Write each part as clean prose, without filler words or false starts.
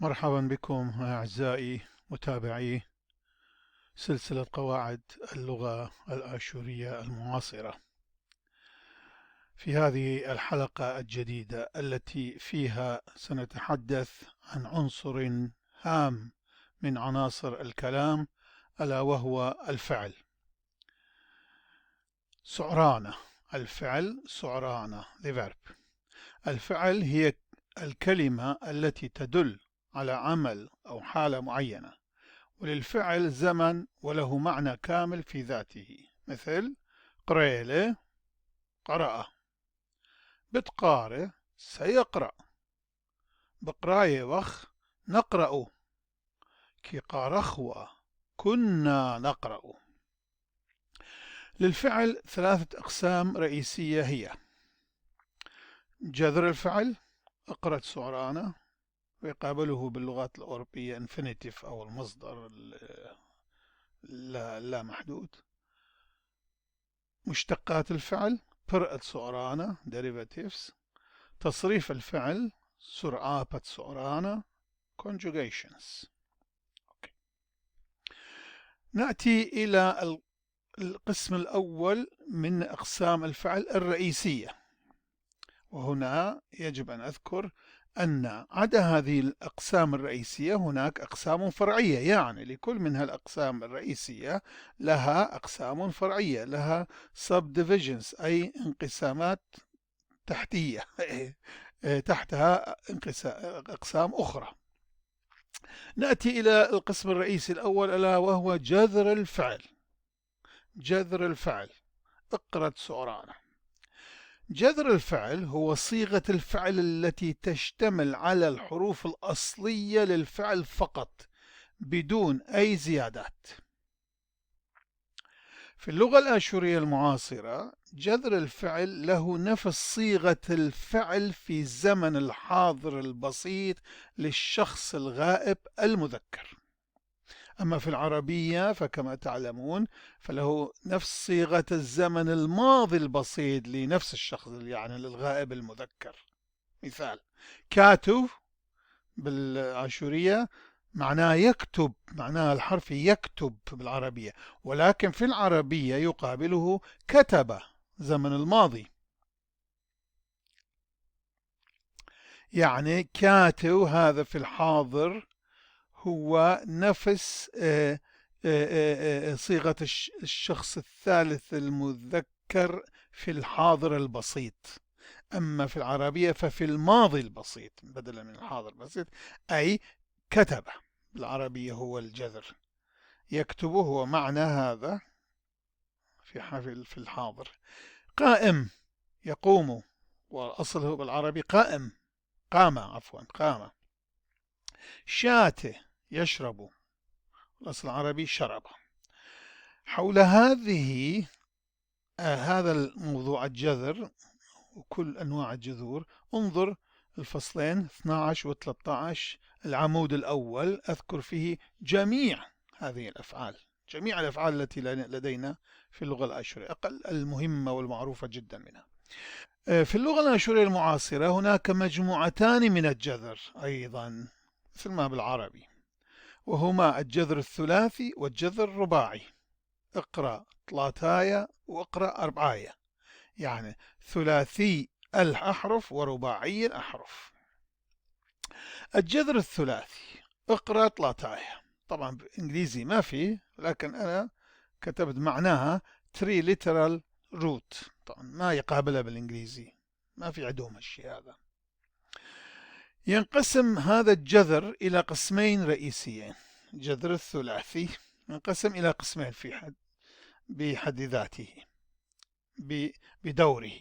مرحبا بكم أعزائي متابعي سلسلة قواعد اللغة الآشورية المعاصرة. في هذه الحلقة الجديدة التي فيها سنتحدث عن عنصر هام من عناصر الكلام، ألا وهو الفعل. سعرانة، الفعل سعرانة the verb. الفعل هي الكلمة التي تدل على عمل أو حالة معينة، وللفعل زمن وله معنى كامل في ذاته، مثل قريلة قرأ، بتقارئ سيقرأ، بقراية وخ نقرأ، كي قارخوة كنا نقرأ. للفعل ثلاثة أقسام رئيسية هي جذر الفعل، اقرأت سعرانة، ويقابله باللغات الأوروبية infinitive أو المصدر لا محدود. مشتقات الفعل برأت سعرانة derivatives. تصريف الفعل سرعابة سعرانة conjugations. نأتي إلى القسم الأول من أقسام الفعل الرئيسية، وهنا يجب أن أذكر أن عدا هذه الأقسام الرئيسية هناك أقسام فرعية، يعني لكل من هالأقسام الرئيسية لها أقسام فرعية، لها subdivisions أي انقسامات تحتية تحتها أقسام أخرى. نأتي إلى القسم الرئيسي الأول ألا وهو جذر الفعل. جذر الفعل اقرأت سعرانة. جذر الفعل هو صيغة الفعل التي تشتمل على الحروف الأصلية للفعل فقط بدون أي زيادات. في اللغة الآشورية المعاصرة جذر الفعل له نفس صيغة الفعل في الزمن الحاضر البسيط للشخص الغائب المذكر. أما في العربية فكما تعلمون فله نفس صيغة الزمن الماضي البسيط لنفس الشخص، يعني للغائب المذكر. مثال كاتب بالعاشورية معناه يكتب، معناه الحرف يكتب بالعربية، ولكن في العربية يقابله كتب زمن الماضي. يعني كاتب هذا في الحاضر هو نفس صيغة الشخص الثالث المذكر في الحاضر البسيط. أما في العربية ففي الماضي البسيط بدلا من الحاضر البسيط، أي كتب بالعربية هو الجذر. يكتب هو معنى هذا في الحاضر. قائم يقوم، وأصله بالعربي قائم، قام عفوا قام. شاته يشرب، الأصل العربي شرب. حول هذا الموضوع الجذر وكل أنواع الجذور انظر الفصلين 12 و 13. العمود الأول أذكر فيه جميع هذه الأفعال، جميع الأفعال التي لدينا في اللغة الآشورية، أقل المهمة والمعروفة جدا منها. في اللغة الآشورية المعاصرة هناك مجموعتان من الجذر أيضا مثل ما بالعربي، وهما الجذر الثلاثي والجذر الرباعي. اقرأ ثلاثايا واقرأ أربعايا، يعني ثلاثي الأحرف ورباعي الأحرف. الجذر الثلاثي اقرأ ثلاثايا، طبعا بالإنجليزي ما فيه، لكن أنا كتبت معناها three literal root، طبعا ما يقابلها بالإنجليزي، ما في عندهم الشيء هذا. ينقسم هذا الجذر إلى قسمين رئيسيين. الجذر الثلاثي ينقسم إلى قسمين بحد ذاته بدوره.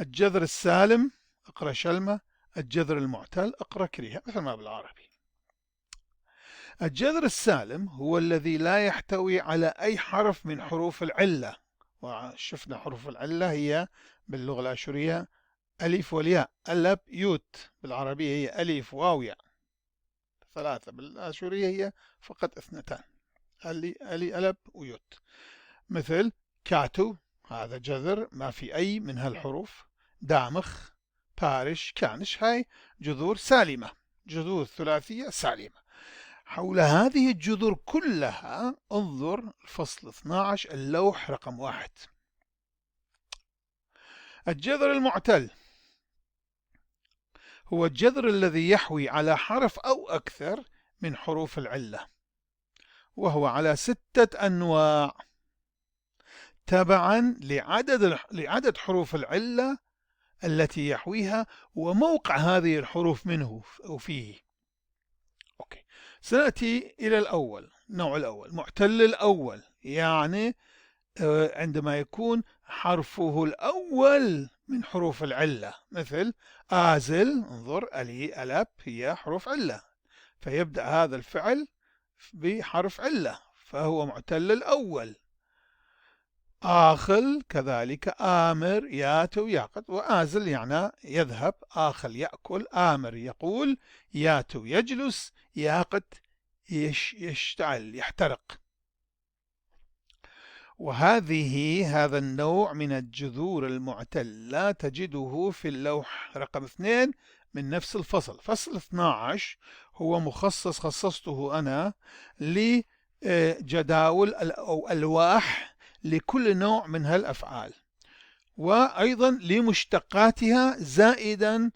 الجذر السالم اقرأ شلمة، الجذر المعتل اقرأ كريهة، مثل ما بالعربي. الجذر السالم هو الذي لا يحتوي على أي حرف من حروف العلة، وشفنا حروف العلة هي باللغة الآشورية ألف والياء، ألب يوت، بالعربية هي ألف واو ياء ثلاثة، بالآشورية هي فقط اثنتان، ألي ألب ويوت. مثل كاتو هذا جذر ما في أي من هالحروف، دامخ بارش كانش، هاي جذور سالمة جذور ثلاثية سالمة. حول هذه الجذور كلها انظر الفصل 12 اللوح رقم 1. الجذر المعتل هو الجذر الذي يحوي على حرف أو أكثر من حروف العلة، وهو على 6 أنواع تبعا لعدد حروف العلة التي يحويها وموقع هذه الحروف منه أو فيه. أوكي. سنأتي إلى النوع الأول، معتل الأول، يعني عندما يكون حرفه الأول من حروف العلة، مثل آزل، انظر ألي ألب هي حروف علة، فيبدأ هذا الفعل بحرف علة فهو معتل الأول. آخل كذلك، آمر ياتو ياقت، وآزل يعني يذهب، آخل يأكل، آمر يقول، ياتو يجلس، ياقت يشتعل يحترق. هذا النوع من الجذور المعتلة تجده في اللوح رقم 2 من نفس الفصل. فصل 12 هو خصصته أنا لجداول أو ألواح لكل نوع من هالأفعال، وأيضا لمشتقاتها زائدا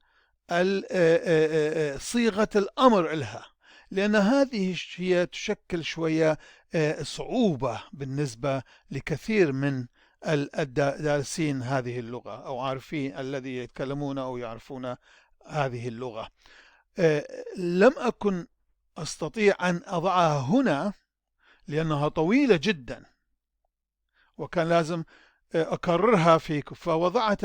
صيغة الأمر لها، لأن هذه هي تشكل شوية صعوبة بالنسبة لكثير من الدارسين هذه اللغة أو عارفين الذي يتكلمون أو يعرفون هذه اللغة. لم أكن أستطيع أن أضعها هنا لأنها طويلة جدا وكان لازم أكررها فيك،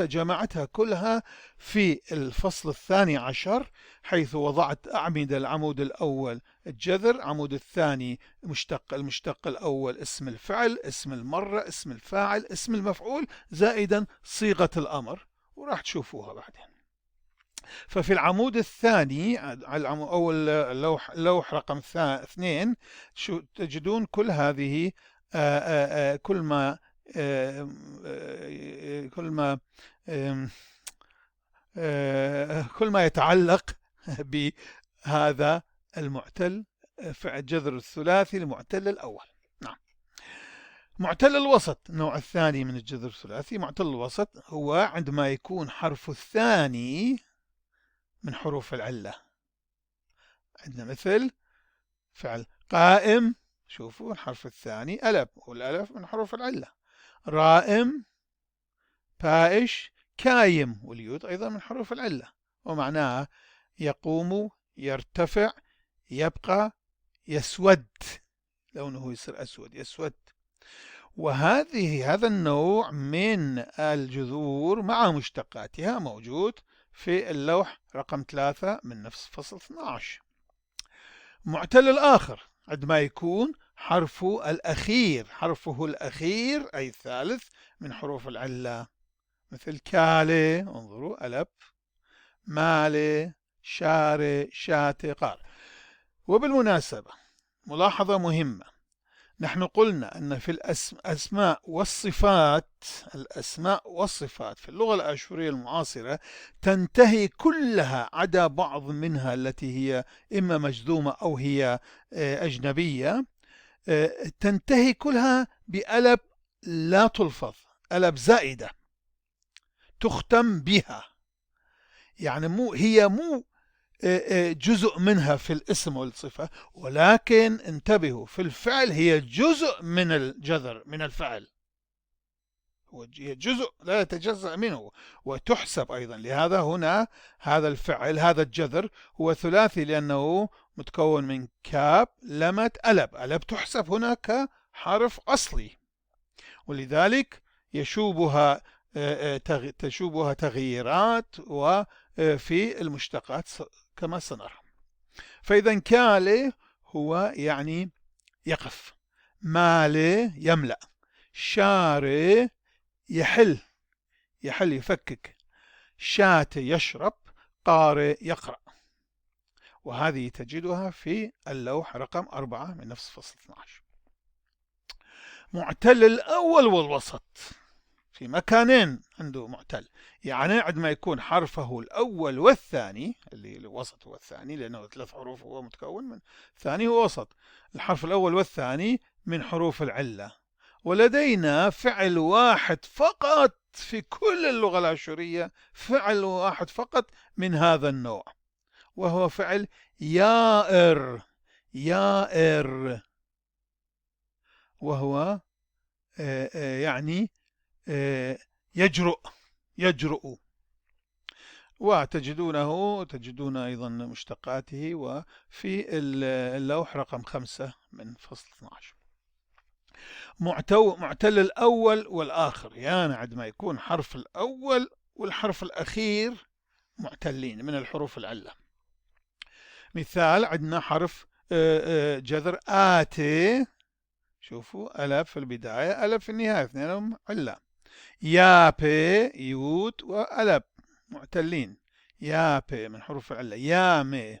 جمعتها كلها في الفصل 12 حيث وضعت أعمدة العمود الأول الجذر، عمود الثاني المشتق الأول اسم الفعل، اسم المرة، اسم الفاعل، اسم المفعول، زائدا صيغة الأمر، وراح تشوفوها بعدين. ففي العمود الثاني أو اللوح رقم 2 تجدون كل هذه كل ما يتعلق بهذا المعتل في الجذر الثلاثي المعتل الأول. نعم. معتل الوسط، النوع الثاني من الجذر الثلاثي. معتل الوسط هو عندما يكون حرف الثاني من حروف العلة. عندنا مثل فعل قائم، شوفوا الحرف الثاني ألف، والألف من حروف العلة. رائم، بائش، كايم، واليود أيضا من حروف العلة، ومعناها يقوم، يرتفع، يبقى، يسود، لونه يصير أسود، يسود. هذا النوع من الجذور مع مشتقاتها موجود في اللوح رقم 3 من نفس فصل 12. معتل الآخر عندما يكون حرفه الأخير أي الثالث من حروف العلة، مثل كالي، انظروا ألب، مالي، شاري، شاتي، قار. وبالمناسبة ملاحظة مهمة، نحن قلنا أن في الأسماء والصفات في اللغة الآشورية المعاصرة تنتهي كلها عدا بعض منها التي هي إما مجذومة أو هي أجنبية، تنتهي كلها بألب لا تلفظ، ألب زائدة تختم بها، يعني هي مو جزء منها في الاسم والصفة، ولكن انتبهوا في الفعل هي جزء من الجذر من الفعل، هي جزء لا يتجزأ منه وتحسب أيضا. لهذا هنا هذا الفعل هذا الجذر هو ثلاثي لأنه متكون من كاب لمت ألب، ألب تحسب هنا كحرف أصلي، ولذلك تشوبها تغييرات وفي المشتقات كما سنرى. فإذا كالي هو يعني يقف، مالي يملأ، شاري يحل يفكك، شاتي يشرب، قارئ يقرأ. وهذه تجدها في اللوح رقم 4 من نفس فصل 12. معتل الأول والوسط في مكانين عنده معتل. يعني عندما يكون حرفه الأول والثاني، اللي الوسط هو الثاني لأنه 3 حروف هو متكون من، الثاني هو وسط، الحرف الأول والثاني من حروف العلة. ولدينا فعل واحد فقط في كل اللغة الآشورية، فعل واحد فقط من هذا النوع، وهو فعل يائر. يائر، وهو يعني يجرؤ. تجدون أيضا مشتقاته وفي اللوح رقم 5 من فصل 12. معتل الأول والآخر، يعني عندما يكون حرف الأول والحرف الأخير معتلين من الحروف العلة. مثال، عندنا حرف جذر آتي، شوفوا ألف في البداية، ألف في النهاية، اثنينهم علة. يابي، يود وألب معتلين. يابي من حروف العلة. يامي،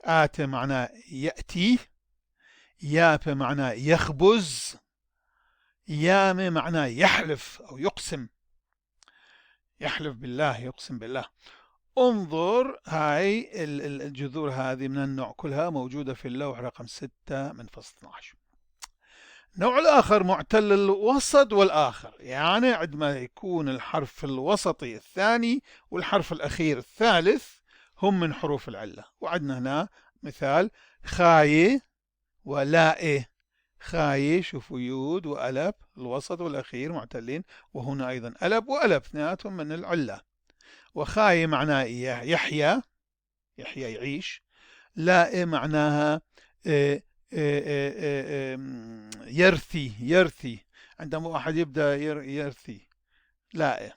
آتي معناه يأتي، يابي معناه يخبز، يامي معناه يحلف أو يقسم، يحلف بالله، يقسم بالله. انظر، هاي الجذور هذه من النوع كلها موجودة في اللوح رقم 6 من فصل 12. النوع الآخر معتل الوسط والآخر، يعني عندما يكون الحرف الوسطي الثاني والحرف الأخير الثالث هم من حروف العلة. وعندنا هنا مثال خاي ولائي. خاي، شوفوا يود وألب، الوسط والأخير معتلين، وهنا أيضا ألب وألب اثنيناتهم من العلة. وخاي معناه يحيى، يحيى يعيش. لائي معناها يرثي، عندما واحد يبدأ يرثي. لائي.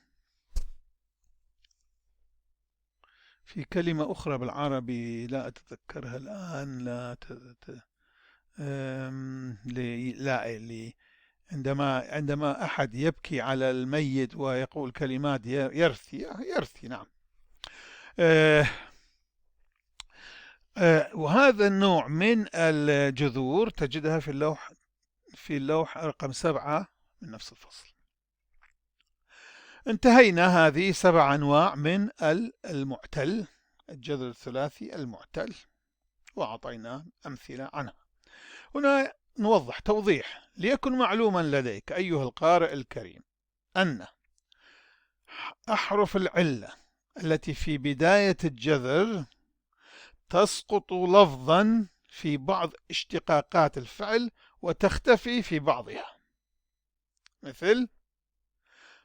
في كلمة أخرى بالعربي لا أتذكرها الآن، لائي، عندما أحد يبكي على الميت ويقول كلمات يرثي، نعم. وهذا النوع من الجذور تجدها في اللوح رقم 7 من نفس الفصل. انتهينا، هذه 7 أنواع من المعتل، الجذر الثلاثي المعتل، وأعطينا أمثلة عنها. هنا نوضح توضيح ليكن معلوما لديك أيها القارئ الكريم أن أحرف العلة التي في بداية الجذر تسقط لفظا في بعض اشتقاقات الفعل وتختفي في بعضها. مثل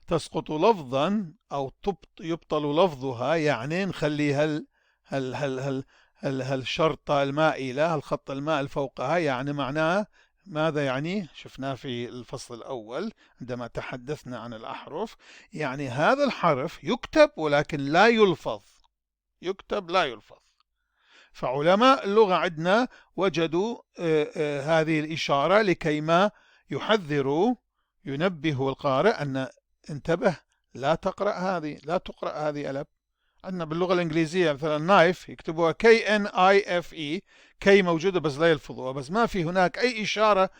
تسقط لفظا أو يبطل لفظها، يعني نخلي الشرطة المائلة، الخط المائل فوقها، يعني معناه ماذا يعني؟ شفناه في الفصل الأول عندما تحدثنا عن الأحرف، يعني هذا الحرف يكتب ولكن لا يلفظ، يكتب لا يلفظ. فعلماء اللغة عندنا وجدوا هذه الإشارة لكيما يحذروا، ينبهوا القارئ أن انتبه، لا تقرأ هذه ألف. عندنا باللغة الإنجليزية مثلا نايف يكتبوها KNIFE، كي موجودة بس لا يلفظوها، بس ما في هناك أي إشارة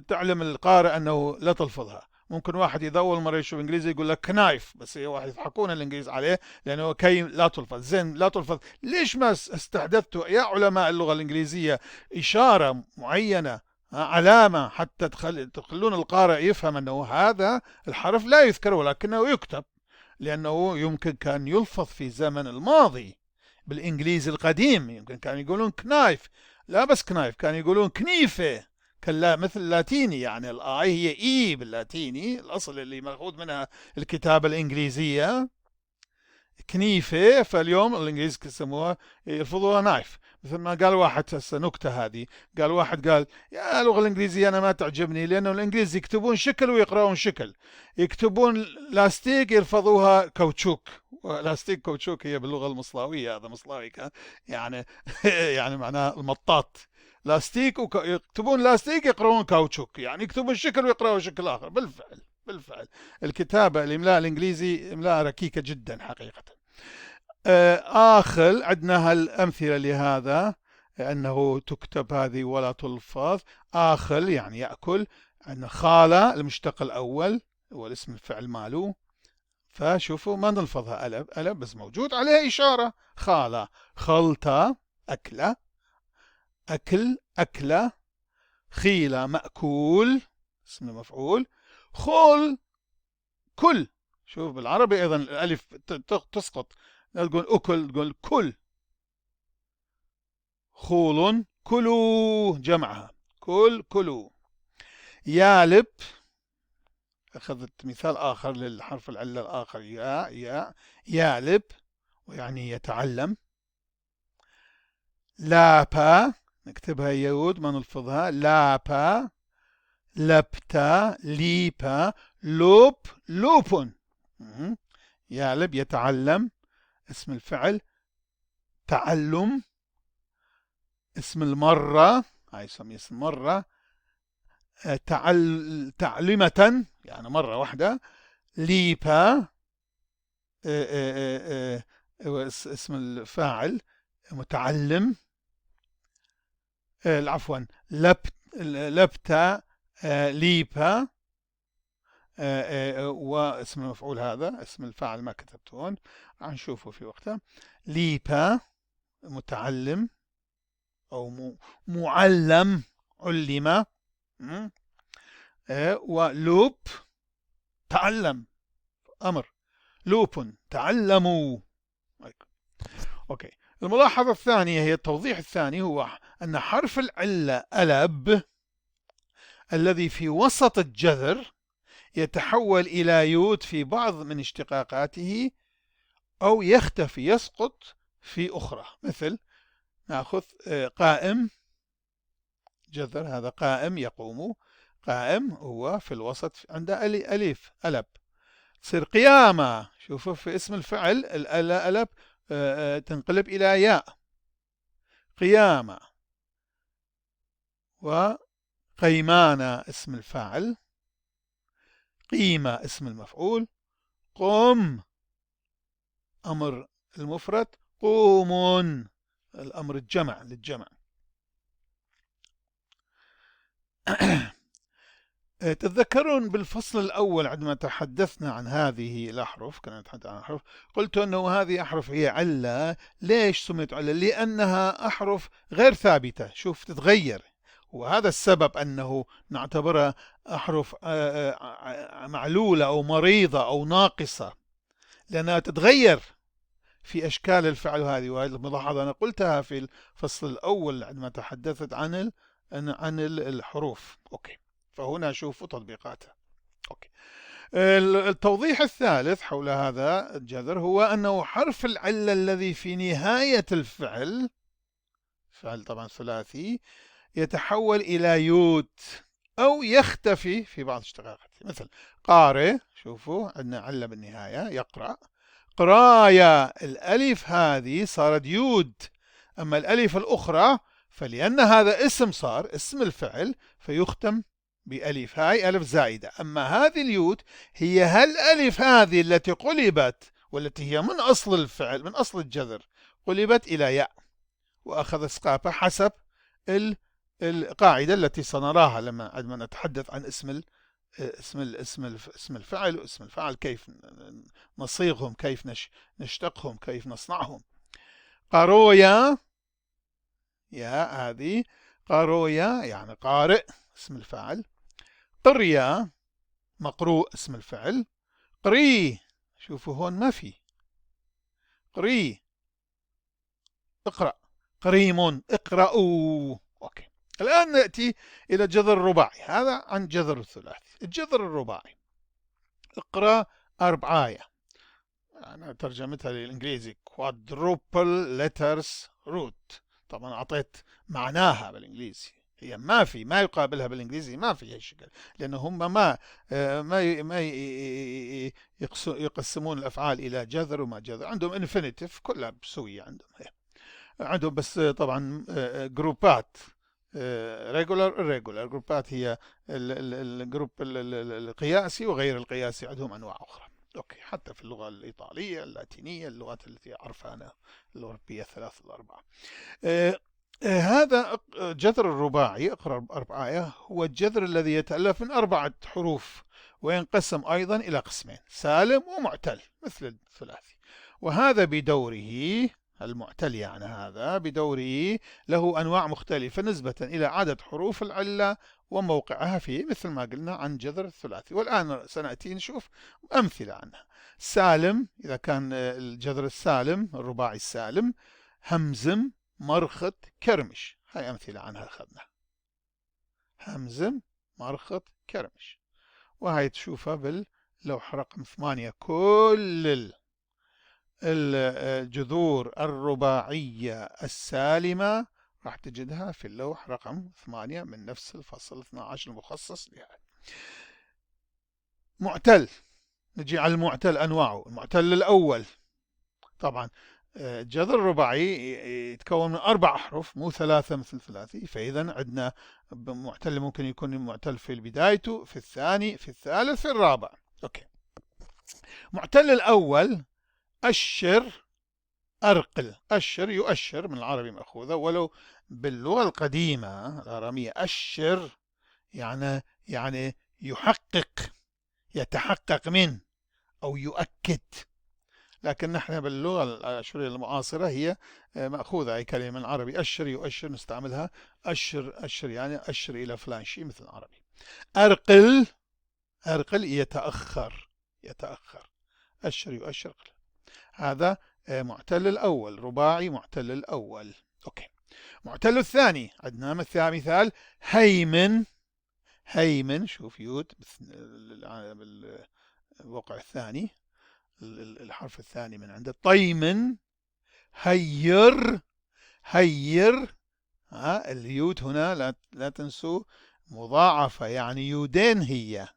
تعلم القارئ أنه لا تلفظها. ممكن واحد يدور مرة يشوف إنجليزي يقول لك كنايف، بس واحد يضحكون الإنجليز عليه لأنه كي لا تلفظ. زين، لا تلفظ، ليش ما استحدثتوا يا علماء اللغة الإنجليزية إشارة معينة، علامة، حتى تخلون القارئ يفهم أنه هذا الحرف لا يذكر ولكنه يكتب، لأنه يمكن كان يلفظ في زمن الماضي بالإنجليزي القديم، يمكن كانوا يقولون كنايف، لا بس كنايف، كانوا يقولون كنيفة، مثل اللاتيني، يعني الآي هي إي باللاتيني، الأصل اللي مأخوذ منها الكتابة الإنجليزية كنيفة، فاليوم الإنجليز يسموها يلفظوها نايف. مثل ما قال واحد هسه نكتة هذه، قال واحد قال يا اللغة الإنجليزية أنا ما تعجبني، لأنه الإنجليز يكتبون شكل ويقرأون شكل، يكتبون لاستيك يلفظوها كاوتشوك، لاستيك كاوتشوك هي باللغة المصلاوية، هذا مصلاوي كان يعني يعني معناه المطاط، لاستيك يكتبون لاستيك يقرأون كاوتشوك، يعني يكتبون شكل ويقرأون شكل آخر. بالفعل الكتابة الإملاء الإنجليزي إملاء ركيكة جدا حقيقة. آخل عندنا الأمثلة لهذا أنه تكتب هذه ولا تلفظ. آخل يعني يأكل. عندنا خالة المشتق الأول هو الاسم الفعل ماله. فشوفوا ما نلفظها ألب بس موجود عليها إشارة. خالة، خلطة، أكلة، أكل، أكلة. خيلة، مأكول، اسم المفعول. خول، كل. شوف بالعربي أيضا الألف تسقط، لا تقول أكل، تقول كل. خول، كلوا، جمعها كل، كلوا. يالب، أخذت مثال آخر للحرف العلة الآخر، يا يالب، ويعني يتعلم. لابا، نكتبها يود ما نلفظها، لابا، لبتا، ليبا، لوب، لوب. يالب يتعلم، اسم الفعل. تعلم، اسم المرة، هاي يسمى اسم مرة. تعلمة يعني مرة واحدة. ليبا، اسم الفاعل متعلم. عفوا، لبتا، ليبا. واسم المفعول هذا اسم الفاعل ما كتبته هون، راح نشوفه في وقتها. ليبا متعلم أو معلم، علم. ولوب تعلم، أمر. لوب تعلموا. أوكي. الملاحظة الثانية هي التوضيح الثاني، هو أن حرف العلة ألب الذي في وسط الجذر يتحول إلى يود في بعض من اشتقاقاته، أو يختفي، يسقط في أخرى. مثل نأخذ قائم، جذر، هذا قائم يقوم. قائم هو في الوسط عنده ألف، ألب. تصير قيامة، شوفوا في اسم الفعل الألب تنقلب إلى ياء، قيامة. وقيمانة اسم الفاعل، قيمة اسم المفعول. قم أمر المفرد، قوم الأمر الجمع للجمع. تتذكرون بالفصل الأول عندما تحدثنا عن هذه الأحرف، كنا نتحدث عن الأحرف، قلت أنه هذه أحرف هي علة. ليش سميت علة؟ لأنها أحرف غير ثابتة، شوف تتغير، وهذا السبب أنه نعتبرها أحرف معلولة أو مريضة أو ناقصة، لأنها تتغير في أشكال الفعل. هذه وهذه الملاحظة أنا قلتها في الفصل الأول عندما تحدثت عن الحروف. أوكي، فهنا شوفوا تطبيقاتها. أوكي. التوضيح الثالث حول هذا الجذر هو أنه حرف العلة الذي في نهاية الفعل، فعل طبعا ثلاثي، يتحول إلى يود أو يختفي في بعض اشتقاقاته. مثل قارئ، شوفوا عندنا علة بالنهاية، يقرأ. قراية، الألف هذه صارت يود، أما الألف الأخرى فلأن هذا اسم، صار اسم الفعل، فيختم بألف، هاي ألف زائدة. أما هذه اليود هي هالألف هذه التي قلبت، والتي هي من أصل الفعل، من أصل الجذر، قلبت إلى ياء وأخذ سقاطة حسب القاعدة التي سنراها لما نتحدث عن اسم الفعل واسم الفاعل، كيف نصيغهم، كيف نشتقهم، كيف نصنعهم. قرويا، يا هذه قرويا يعني قارئ اسم الفاعل. قرية مقروء اسم الفعل. قري، شوفوا هون ما في قري، اقرأ. قريم، اقرأوا. أوكي. الآن نأتي إلى الجذر الرباعي، هذا عن جذر الثلاثي. الجذر الرباعي، اقرأ أربعاية، أنا ترجمتها للإنجليزي quadruple letters root، طبعا أعطيت معناها بالإنجليزي، هي ما يقابلها بالإنجليزي، ما في أي شكل، لأن هم ما يقسمون الأفعال إلى جذر وما جذر، عندهم infinitive كلها بسوية عندهم بس طبعا جروبات، regular irregular. جروبات هي الجروب القياسي وغير القياسي، عندهم أنواع أخرى. أوكي، حتى في اللغة الإيطالية، اللاتينية، اللغات التي أعرفها أنا الأوروبية الثلاث الأربعة. هذا جذر الرباعي، اقرأ أربعاية، هو الجذر الذي يتألف من 4 حروف، وينقسم أيضا إلى قسمين، سالم ومعتل مثل الثلاثي. وهذا بدوره، المعتل يعني هذا بدوره له أنواع مختلفة نسبة إلى عدد حروف العلة وموقعها فيه، مثل ما قلنا عن جذر الثلاثي. والآن سنأتي نشوف أمثلة عنها. سالم، إذا كان الجذر السالم الرباعي السالم: همزم، مرخط، كرمش. هاي أمثلة عنها أخذنا: همزم، مرخط، كرمش. وهاي تشوفها باللوحة رقم 8. كل الجذور الرباعية السالمة راح تجدها في اللوح رقم 8 من نفس الفصل 12 المخصص لها. معتل، نجي على المعتل أنواعه. المعتل الأول طبعا الجذر الرباعي يتكون من 4 أحرف مو 3 مثل الثلاثي، فإذا عندنا معتل ممكن يكون معتل في بدايته، في الثاني، في الثالث، في الرابع. أوكي. معتل الأول: أشر، أرقل. أشر يؤشر، من العربي مأخوذة، ولو باللغة القديمة الآرامية أشر يعني يحقق، يتحقق من، أو يؤكد. لكن نحن باللغة الأشورية المعاصرة هي مأخوذة أي كلمة من العربي. أشر يؤشر نستعملها. أشر، أشر يعني أشر إلى فلان شيء مثل العربي. أرقل، أرقل يتأخر، يتأخر. أشر يؤشر قل. هذا معتل الأول، رباعي معتل الأول. أوكي. معتل الثاني عندنا مثال: هيمن. هيمن، شوف يود بالوقع الثاني، الحرف الثاني من عنده. طيمن، هير، هير. اليود هنا لا تنسوا مضاعفة، يعني يودين، هي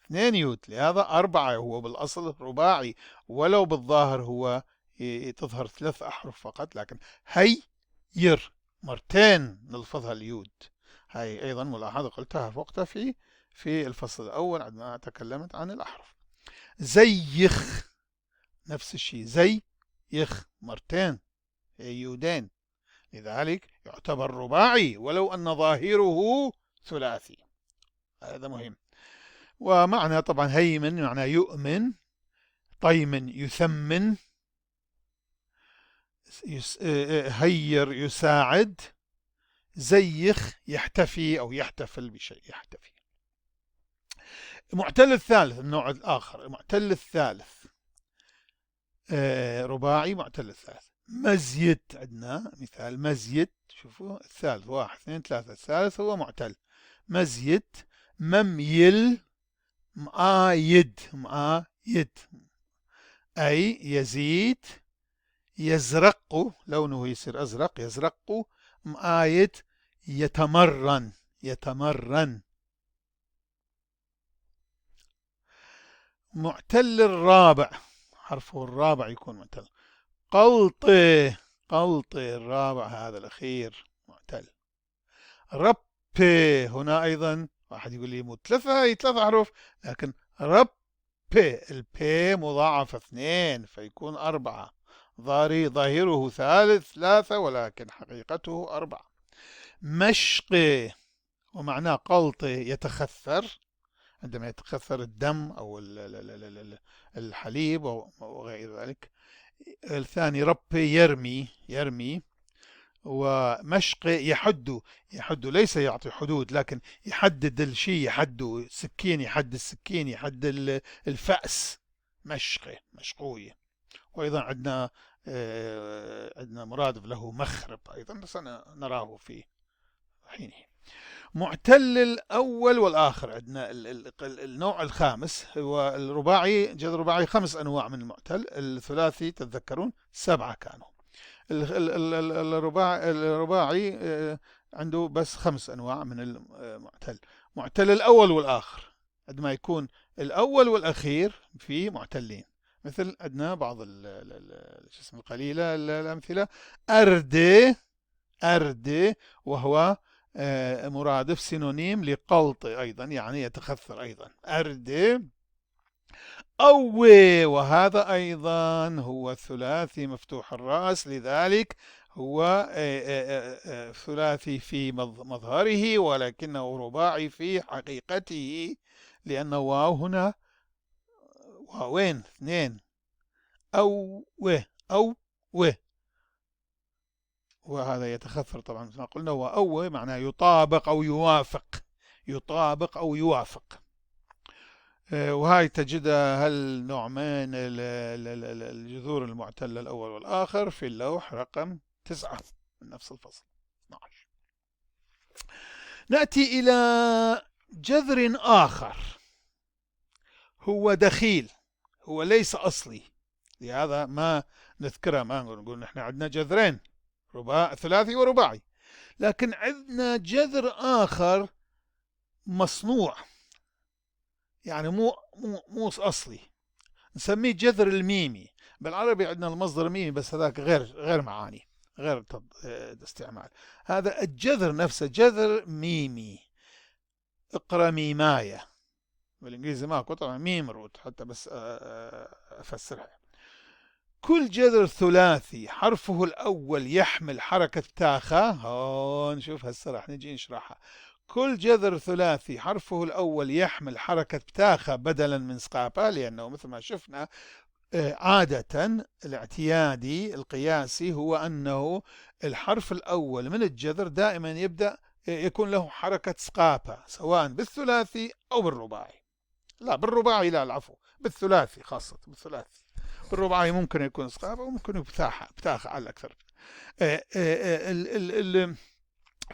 2 يود، لهذا 4. هو بالأصل رباعي، ولو بالظاهر هو تظهر 3 أحرف فقط، لكن هير مرتين نلفظها اليود. هاي أيضا ملاحظة قلتها في وقتها في الفصل الأول عندما تكلمت عن الأحرف. زيخ، نفس الشيء، زي يخ مرتين، يودين، لذلك يعتبر رباعي ولو أن ظاهره ثلاثي. هذا مهم. ومعنى طبعا هيمن معنى يؤمن، طيمن يثمن، هير يساعد، زيخ يحتفي أو يحتفل بشيء، يحتفي. معتل الثالث، النوع الآخر، المعتل الثالث رباعي معتل الثالث: مزيد. عندنا مثال: مزيد، شوفوا الثالث 1 2 3، الثالث هو معتل. مزيد، مميل، مآيد، مآيد أي يزيد، يزرق، لونه يصير أزرق، يزرق، مآيد يتمرن، يتمرن. معتل الرابع، حرفه الرابع يكون معتل: قلطي، قلطي الرابع هذا الأخير معتل. ربي، هنا أيضا واحد يقول لي مو 3 أحرف، لكن ربي البي مضاعفة 2 فيكون 4. ظاهره 3 ولكن حقيقته 4. مشقي، ومعناه قلطي يتخثر، عندما يتخثر الدم أو الحليب وغير ذلك. الثاني ربي يرمي، يرمي. ومشق يحد، يحد ليس يعطي حدود، لكن يحدد الشيء، يحد سكين، يحد السكين، يحد الفأس. مشقه، مشقوية. وأيضا عندنا مرادف له مخرب أيضا، سنراه في حينه. معتل الأول والآخر عندنا النوع الخامس هو الرباعي. جذر رباعي 5 أنواع من المعتل. الثلاثي تتذكرون 7 كانوا. الرباعي عنده بس 5 أنواع من المعتل. معتل الأول والآخر عندما يكون الأول والأخير في معتلين، مثل عندنا بعض القليلة الأمثلة: أردي، أردي، وهو مرادف سينونيم لقلط أيضا، يعني يتخثر أيضا. أردي. أوي، وهذا أيضا هو ثلاثي مفتوح الرأس، لذلك هو ثلاثي في مظهره ولكنه رباعي في حقيقته، لأن واو هنا واوين اثنين، أو و، وهذا يتخثر طبعا مثل ما قلنا، وأو معناه يطابق أو يوافق، يطابق أو يوافق. وهاي تجدها هل نوع من الجذور المعتلة الأول والآخر في اللوح رقم 9 من نفس الفصل 12. نأتي إلى جذر آخر هو دخيل، هو ليس أصلي، لهذا ما نذكره، ما نقول نحن عندنا جذرين، ثلاثي ورباعي، لكن عندنا جذر آخر مصنوع، يعني مو أصلي، نسميه جذر الميمي. بالعربي عندنا المصدر ميمي بس هذاك غير معاني، غير استعمال. هذا الجذر نفسه جذر ميمي، اقرأ ميماية، بالإنجليزي ماكو طبعا ميم روت حتى بس أفسرها. كل جذر ثلاثي حرفه الأول يحمل حركة تاخة، هون شوف هسه راح نجي نشرحها. كل جذر ثلاثي حرفه الأول يحمل حركة تاخة بدلا من سقاپة، لأنه مثل ما شفنا عادة الاعتيادي القياسي هو أنه الحرف الأول من الجذر دائما يكون له حركة سقاپة، سواء بالثلاثي أو بالرباعي. لا بالرباعي لا، العفو، بالثلاثي خاصة، بالثلاثي. بالرباعي ممكن يكون سقاپة وممكن بتاخة على الأكثر.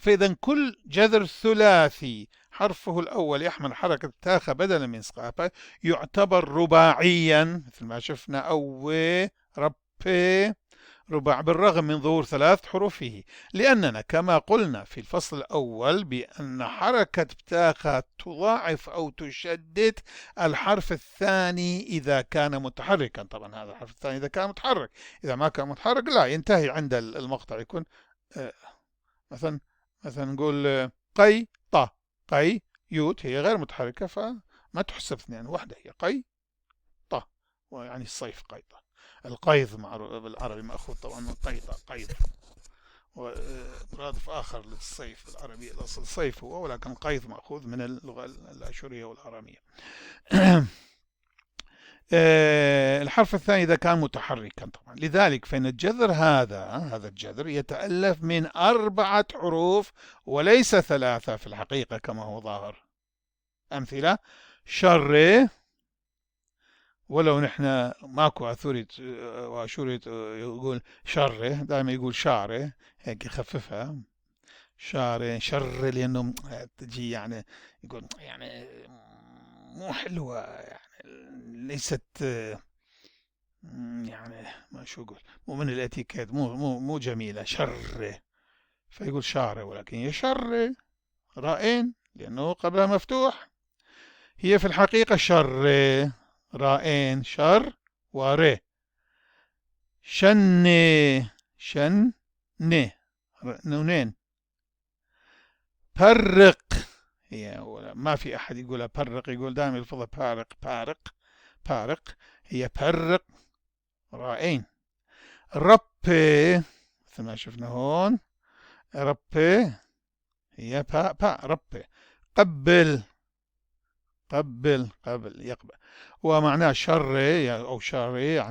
فإذا كل جذر ثلاثي حرفه الأول يحمل حركة تاخة بدلا من سقاپة يعتبر رباعيا، مثل ما شفنا أو ربي رباع، بالرغم من ظهور ثلاث حروفه، لأننا كما قلنا في الفصل الأول بأن حركة بتاخة تضاعف أو تشدد الحرف الثاني إذا كان متحركا. طبعا هذا الحرف الثاني إذا كان متحرك، إذا ما كان متحرك لا، ينتهي عند المقطع، يكون مثلا نقول قي طا، قي يوت هي غير متحركة فما تحسب اثنين، واحدة هي قي طا، ويعني الصيف قيطة. القيض بالعربي مأخوذ طبعا من قيطة، قيض، ومرادف آخر للصيف بالعربي، الأصل صيف هو، ولكن قيض مأخوذ من اللغة الأشورية والأرامية. الحرف الثاني إذا كان متحركا طبعا. لذلك فإن الجذر هذا الجذر يتألف من 4 حروف وليس 3 في الحقيقة كما هو ظاهر. أمثلة: شر، ولو نحن ماكو عثوري واشوري يقول شر، دائما يقول شعره، هيك يخففها شعره شر، لأنه تجي يعني يقول يعني مو حلوة، يعني ليست يعني ما شو اقول، مو من الاتيكيت، مو جميلة، شر، فيقول شعره، ولكن هي شر رائين لأنه قبلها مفتوح، هي في الحقيقة شر رائين، شر ور، شن نونين، برق، هي ما في أحد يقولها برق، يقول دائما يلفظها بارق، هي برق رائين. ربي مثل ما شفنا هون، ربي هي ربي. قبل يقبل، ومعناه شر أو شر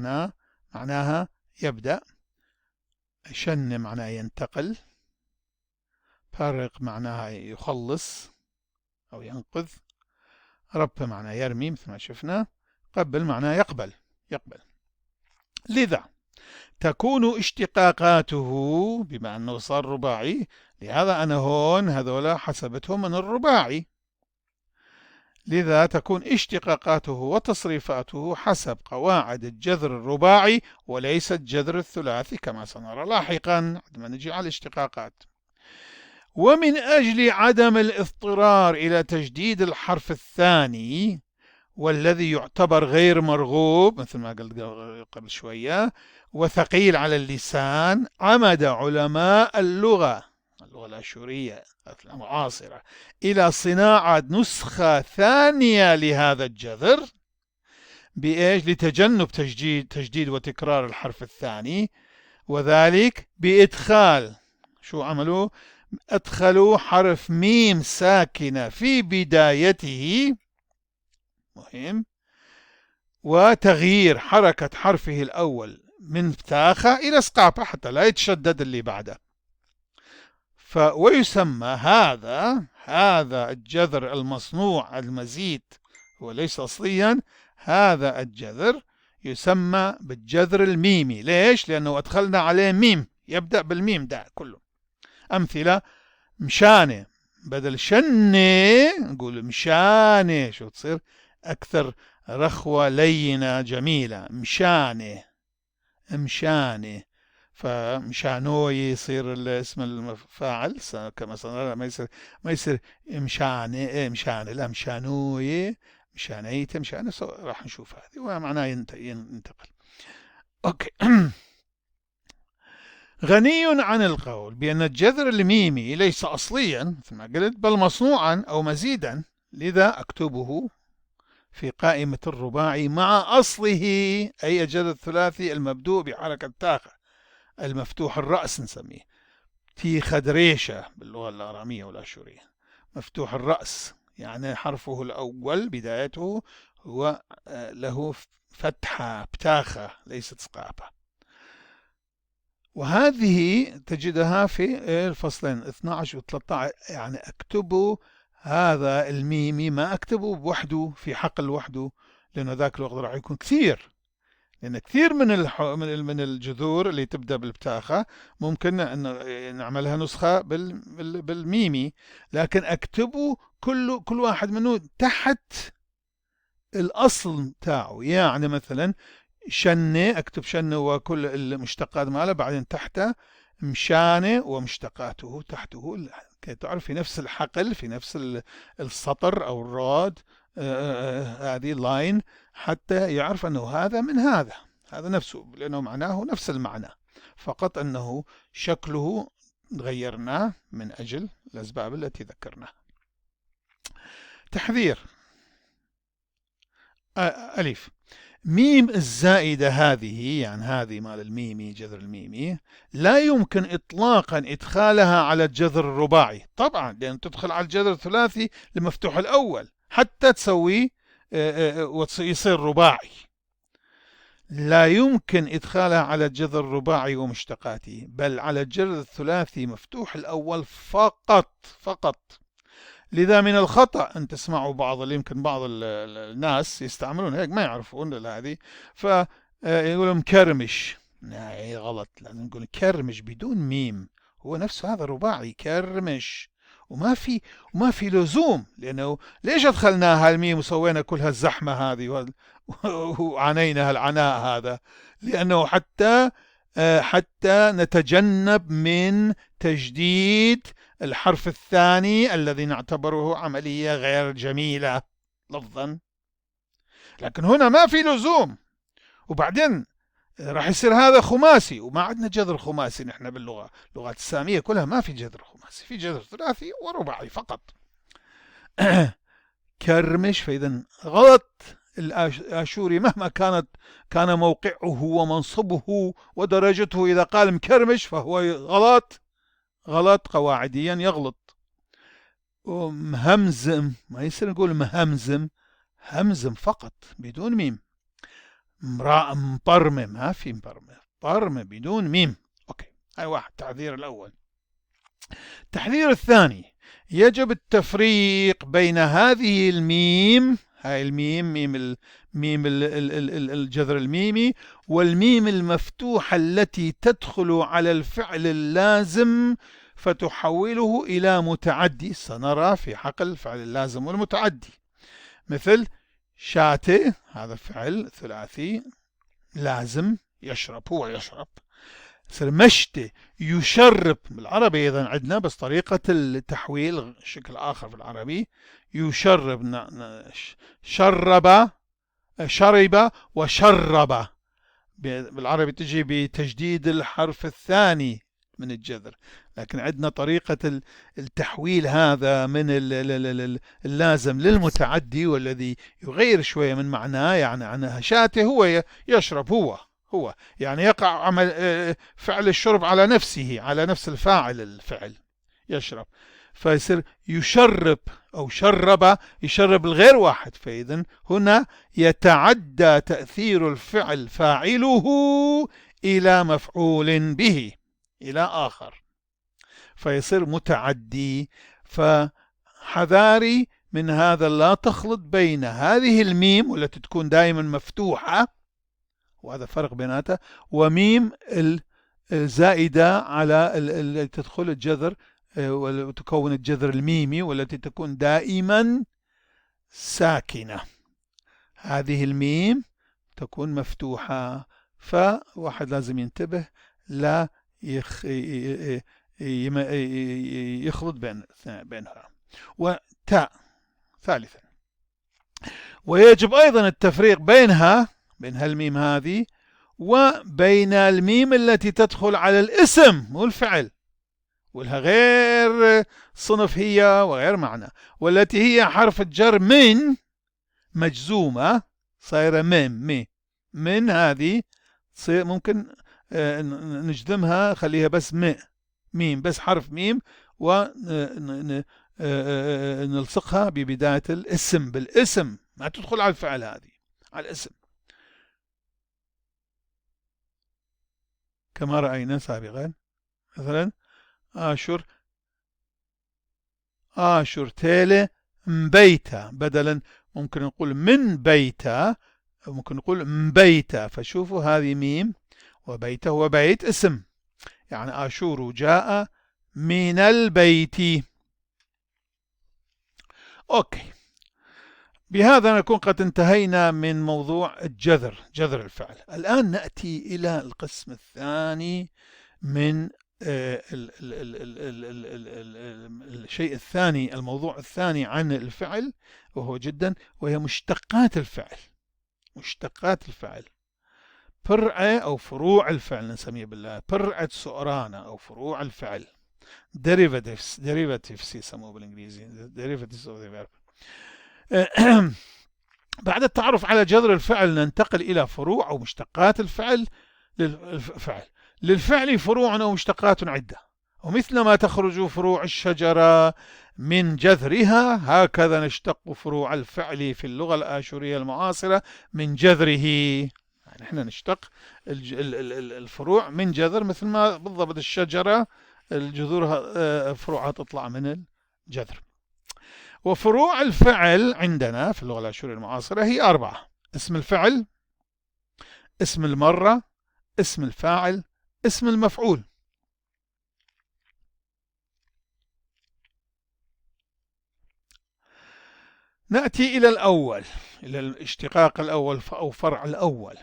معناها يبدأ، شن معناه ينتقل، فارق معناها يخلص أو ينقذ، رب معناه يرمي مثل ما شفنا، قبل معناه يقبل. لذا تكون اشتقاقاته، بما أنه صار رباعي، لهذا أنا هون هذولا حسبتهم من الرباعي، لذا تكون اشتقاقاته وتصريفاته حسب قواعد الجذر الرباعي وليس الجذر الثلاثي كما سنرى لاحقا عندما نجي على الاشتقاقات. ومن أجل عدم الاضطرار إلى تجديد الحرف الثاني والذي يعتبر غير مرغوب مثل ما قلت قبل شوية وثقيل على اللسان، عمد علماء اللغة الأشورية المعاصرة إلى صناعة نسخة ثانية لهذا الجذر، بإيش؟ لتجنب تجديد وتكرار الحرف الثاني، وذلك بإدخال، شو عملوا؟ أدخلوا حرف ميم ساكنة في بدايته مهم. وتغيير حركة حرفه الأول من بتاخة إلى سقاطة حتى لا يتشدد اللي بعده. ويسمى هذا الجذر المصنوع المزيد وليس أصليا، هذا الجذر يسمى بالجذر الميمي. ليش؟ لأنه أدخلنا عليه ميم، يبدأ بالميم ده كله. أمثلة: مشانة بدل شنة نقول مشانة، شو تصير؟ أكثر رخوة لينة جميلة. مشانة. فمشانوي يصير الاسم المفاعل كما سنرى، ما يصير مشانة، لا مشانوي، مشانيته، مشانة. راح نشوف هذه ومعناه ينتقل. اوكي. غني عن القول بأن الجذر الميمي ليس أصليا مثل ما قلت، بل مصنوعا أو مزيدا، لذا أكتبه في قائمة الرباعي مع أصله، أي الجذر الثلاثي المبدوء بحركة تاخة المفتوح الرأس، نسميه تي خدريشة باللغة الآرامية والآشورية، مفتوح الرأس، يعني حرفه الأول بدايته هو له فتحة بتاخة ليست سقابة. وهذه تجدها في الفصلين 12 و 13. يعني اكتبوا هذا الميمي، ما اكتبه بوحده في حقل وحده، لأنه ذاك الوقت راح يكون كثير، لأن كثير من الجذور اللي تبدأ بالبتاخة ممكن أن نعملها نسخة بالميمي، لكن أكتبوا كل واحد منه تحت الأصل تاعه. يعني مثلا شنة، أكتب شنة وكل المشتقات ماله، بعدين تحته مشانة ومشتقاته تحته، كي تعرف في نفس الحقل، في نفس السطر أو الراد، هذه اللاين، حتى يعرف أنه هذا من هذا نفسه، لأنه معناه نفس المعنى، فقط أنه شكله غيرناه من أجل الأسباب التي ذكرناها. تحذير: ألف، ميم الزائدة هذه، يعني هذه مال الميمي، جذر الميمي، لا يمكن إطلاقا إدخالها على الجذر الرباعي طبعا، لأن تدخل على الجذر الثلاثي المفتوح الأول حتى تسويه ويصير رباعي. لا يمكن إدخالها على الجذر الرباعي ومشتقاته، بل على الجذر الثلاثي مفتوح الأول فقط. لذا من الخطأ أن تسمعوا يمكن بعض الناس يستعملون هيك، ما يعرفون هذه، فيقولوا مكرمش. لا، غلط، لازم نقول كرمش بدون ميم، هو نفسه هذا رباعي كرمش، وما في لزوم، لأنه ليش أدخلناها الميم وسوينا كل هالزحمة هذه وعانينا هالعناء هذا؟ لأنه حتى نتجنب من تجديد الحرف الثاني الذي نعتبره عملية غير جميلة لفظا، لكن هنا ما في لزوم. وبعدين راح يصير هذا خماسي، وما عندنا جذر خماسي نحن باللغة، اللغات السامية كلها ما في جذر خماسي، في جذر ثلاثي ورباعي فقط. كرمش، فإذا غلط. الآشوري مهما كان موقعه ومنصبه ودرجته، إذا قال مكرمش فهو غلط قواعديا، يغلط. ومهمزم، ما يصير نقول مهمزم، همزم فقط بدون ميم. مبرمم، ما في مبرمم بدون ميم. اوكي، هاي واحد، التحذير الأول. التحذير الثاني: يجب التفريق بين هذه الميم، هاي الميم، ميم الجذر الميمي، والميم المفتوحة التي تدخل على الفعل اللازم فتحوله إلى متعدي. سنرى في حقل الفعل اللازم والمتعدي، مثل شاتي، هذا فعل ثلاثي لازم، يشرب، هو يشرب. يصير مشتي، يشرب بالعربي أيضا عندنا، بس طريقة التحويل شكل آخر في العربي. يشرب، شرب وشرب، بالعربي تجي بتجديد الحرف الثاني من الجذر، لكن عندنا طريقة التحويل هذا من اللازم للمتعدي، والذي يغير شوية من معناه. يعني عنها شاته، هو يشرب، هو يعني يقع عمل فعل الشرب على نفسه، على نفس الفاعل الفعل، يشرب، فيصير يشرب أو شرب، يشرب الغير واحد. فإذا هنا يتعدى تأثير الفعل فاعله إلى مفعول به، إلى آخر، فيصير متعدي. فحذاري من هذا، لا تخلط بين هذه الميم والتي تكون دائما مفتوحة، وهذا فرق بيناتها، وميم الزائدة على التي تدخل الجذر وتكون الجذر الميمي، والتي تكون دائما ساكنة. هذه الميم تكون مفتوحة، فواحد لازم ينتبه لا يخلط بينها. وتاء ثالثا، ويجب أيضا التفريق بينها، بين هالميم هذه وبين الميم التي تدخل على الاسم والفعل، ولها غير صنف هي وغير معنى، والتي هي حرف الجر من، مجزومة صايرة من هذه تصير ممكن نجزمها، خليها بس ميم، بس حرف ميم، ونلصقها ببداية الاسم، بالاسم، ما تدخل على الفعل، هذه على الاسم، كما رأينا سابقا. مثلا آشر تيلة مبيتة، بدلا ممكن نقول من بيتة، ممكن نقول مبيتة. فشوفوا هذه ميم، وبيته وبيت اسم، يعني آشور جاء من البيت. أوكي، بهذا نكون قد انتهينا من موضوع الجذر، جذر الفعل. الآن نأتي إلى القسم الثاني من الشيء الثاني، الموضوع الثاني عن الفعل، وهي مشتقات الفعل. مشتقات الفعل، فرع أو فروع الفعل نسميه بالله، فرعة سؤرانة أو فروع الفعل، derivatives يسموه بالإنجليزي، derivatives of the verb. بعد التعرف على جذر الفعل ننتقل إلى فروع أو مشتقات الفعل. للفعل فروع أو مشتقات عدة، ومثل ما تخرج فروع الشجرة من جذرها، هكذا نشتق فروع الفعل في اللغة الآشورية المعاصرة من جذره. يعني احنا نشتق الفروع من جذر، مثل ما بالضبط الشجرة الجذور فروعها تطلع من الجذر. وفروع الفعل عندنا في اللغة الآشورية المعاصرة هي 4: اسم الفعل، اسم المرة، اسم الفاعل، اسم المفعول. نأتي إلى الأول، إلى الاشتقاق الأول أو فرع الأول.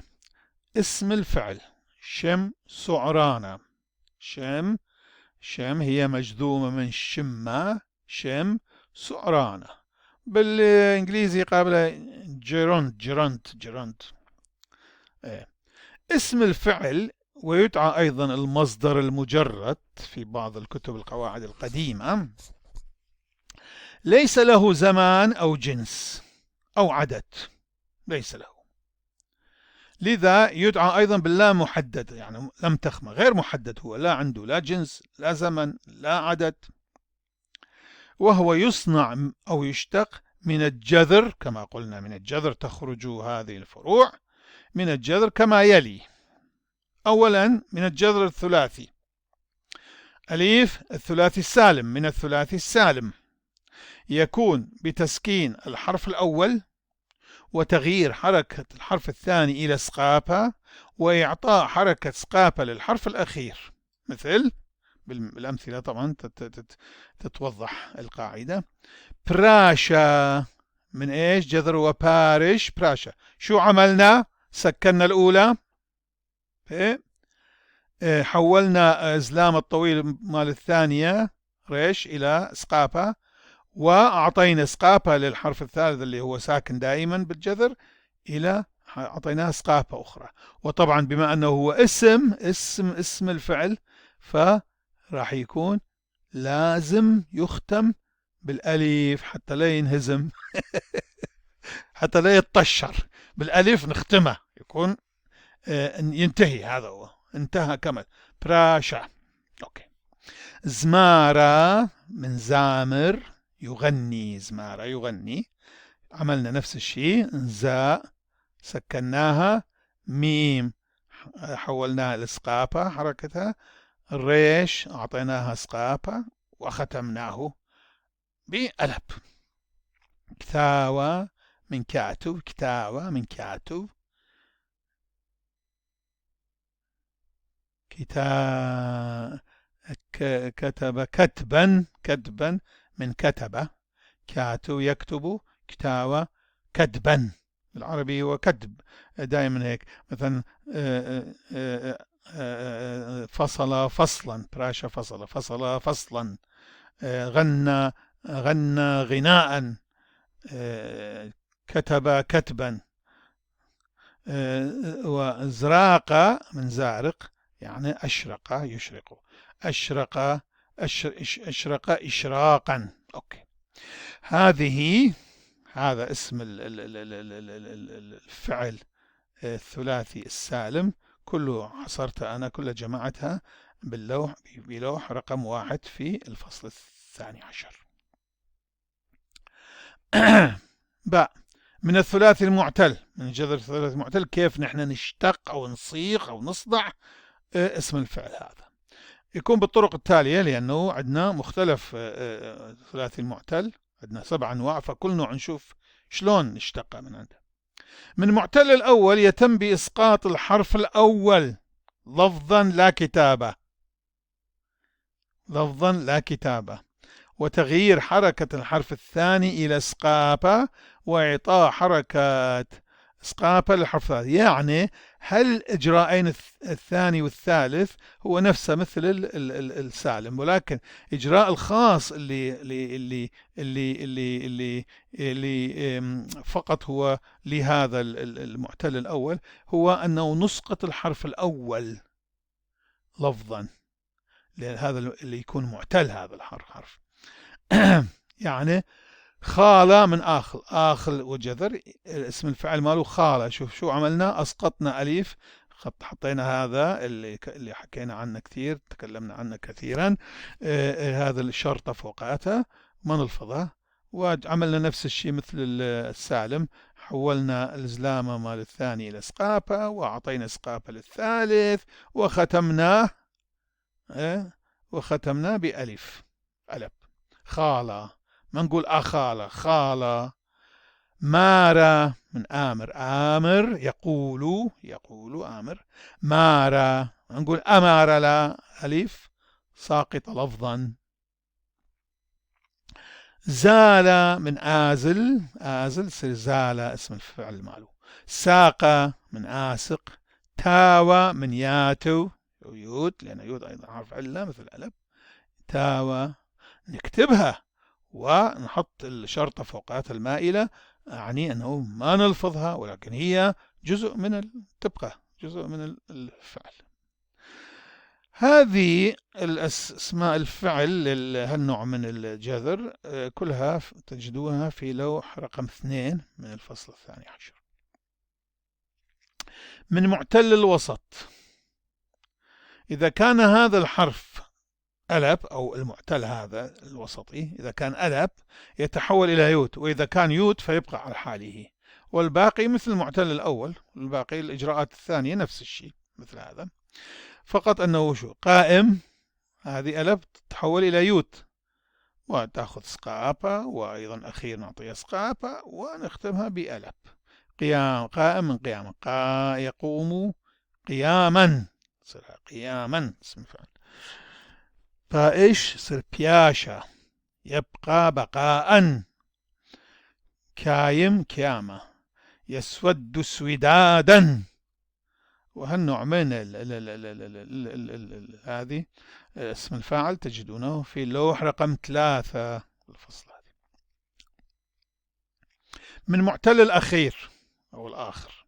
اسم الفعل، شم سعرانة. شم هي مجذومة من شمة، شم سعرانة، بالإنجليزي قابلة جيرونت. اسم الفعل، ويدعى أيضا المصدر المجرد في بعض الكتب القواعد القديمة، ليس له زمان أو جنس أو عدد، ليس له، لذا يدعى أيضا باللا محدد، يعني لم تخمة، غير محدد، هو لا عنده لا جنس لا زمن لا عدد. وهو يصنع أو يشتق من الجذر، كما قلنا من الجذر تخرج هذه الفروع، من الجذر كما يلي. أولا من الجذر الثلاثي، أليف الثلاثي السالم، من الثلاثي السالم، يكون بتسكين الحرف الأول وتغيير حركة الحرف الثاني إلى سقاپة، وإعطاء حركة سقاپة للحرف الأخير، مثل بالأمثلة طبعا تتوضح القاعدة. براشا، من إيش؟ جذر وبارش، براشا. شو عملنا؟ سكننا الأولى، حولنا إزلام الطويل مال الثانية ريش إلى سقاپة، وأعطينا سقاپة للحرف الثالث اللي هو ساكن دائما بالجذر، إلى أعطيناه سقاپة أخرى. وطبعا بما أنه هو اسم الفعل، فراح يكون لازم يختم بالألف حتى لا ينهزم حتى لا يتطشر، بالألف نختمه، يكون ينتهي، هذا هو، انتهى كمل. براشا. أوكي. زمارة من زامر يغني، زمارة يغني، عملنا نفس الشيء، زاء سكناها، ميم حولناها لسقاپة حركتها، الريش أعطيناها سقاپة وختمناه بألب. كتاوى من كاتب، كتاوى من كاتب، كتب كتبا، كتبا من كتب، كاتب يكتب، كتاوى كتبا. بالعربي هو كتب دائما هيك، مثلا فصل فصلا، براشا فصل، فصل فصلا، غنى غنى غناء، كتب كتبا. وزراق من زارق يعني أشرق يشرق، أشرق أشرق إشراقا. أوكي، هذا اسم الفعل الثلاثي السالم، كله حصرت أنا، كله جمعتها بلوح رقم 1 في الفصل 12. باء، من الثلاثي المعتل، من جذر الثلاثي المعتل، كيف نحن نشتق أو نصيغ أو نصدع اسم الفعل هذا؟ يكون بالطرق التالية، لأنه عندنا مختلف ثلاثي المعتل، عندنا 7 أنواع، فكل نوع نشوف شلون نشتقه من عنده. من معتل الأول يتم بإسقاط الحرف الأول لفظا لا كتابة، لفظا لا كتابة، وتغيير حركة الحرف الثاني إلى سقاپة، وإعطاء حركة سقاپة للحرف الثاني. يعني هل الإجراءين الثاني والثالث هو نفسه مثل السالم، ولكن إجراء الخاص اللي فقط هو لهذا المعتل الأول، هو أنه نسقط الحرف الأول لفظا، لأن هذا اللي يكون معتل هذا الحرف. يعني خالة من آخل، آخل وجذر، اسم الفعل ماله خالة. شوف شو عملنا، أسقطنا أليف، حطينا هذا اللي حكينا عنه كثير، تكلمنا عنه كثيرا، هذا الشرطة فوقاتها ما نلفظها، وعملنا نفس الشيء مثل السالم، حولنا الزلامة مال الثاني إلى سقاپة، وأعطينا سقاپة للثالث، وختمناه بألف، ألب. خالة، ما نقول أخالة، خالة. مارة من آمر، آمر يقول آمر، مارة، نقول أمار، لا، ألف ساقطة لفظا. زال من آزل، آزل يصير زال اسم الفعل ماله. ساق من آسق. تاوى من ياتو، يود، لأن يود أيضا حرف علة مثل ألب. تاوى نكتبها ونحط الشرطة فوقاتها المائلة، يعني أنه ما نلفظها، ولكن هي جزء من تبقى جزء من الفعل. هذه الأسماء الفعل هالنوع من الجذر كلها تجدونها في لوح رقم 2 من الفصل 12. من معتل الوسط، إذا كان هذا الحرف ألب، أو المعتل هذا الوسطي إذا كان ألب يتحول إلى يود، وإذا كان يود فيبقى على حاله، والباقي مثل المعتل الأول، الباقي الإجراءات الثانية نفس الشيء مثل هذا، فقط أنه شو، قائم هذه ألب تتحول إلى يود، وتأخذ سقاپة، وأيضا أخيرا نعطيها سقاپة، ونختمها بألب. قيام، قائم من قيام، يقوم قياما، قياما اسم الفعل. فإيش يصير بياشا، يبقى بقاء. كايم كيامة، يسود سودادا. وهالنوع من هذه اسم الفاعل تجدونه في اللوح رقم 3 الفصل هذه. من معتل الأخير أو الآخر،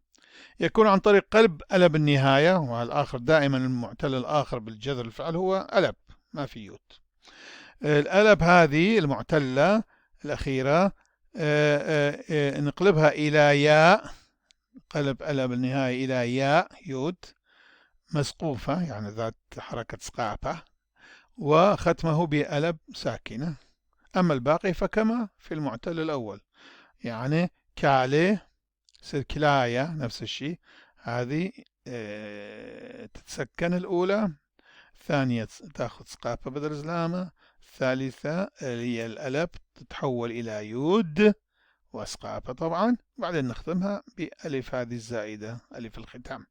يكون عن طريق قلب ألب النهاية، والآخر دائما المعتل الآخر بالجذر الفعل هو ألب، ما في يود. الألب هذه المعتلة الأخيرة نقلبها إلى ياء، قلب ألب النهاية إلى ياء، يود مسقوفة، يعني ذات حركة سقاپة، وختمه بألب ساكنة. أما الباقي فكما في المعتل الأول، يعني كالي تصير كلاية نفس الشيء، هذه تتسكن الأولى، الثانية تأخذ سقافة بدل زلامة، الثالثة اللي هي الألب تتحول إلى يود وسقافة طبعا، بعدين نختمها بألف هذه الزائدة، ألف الختام.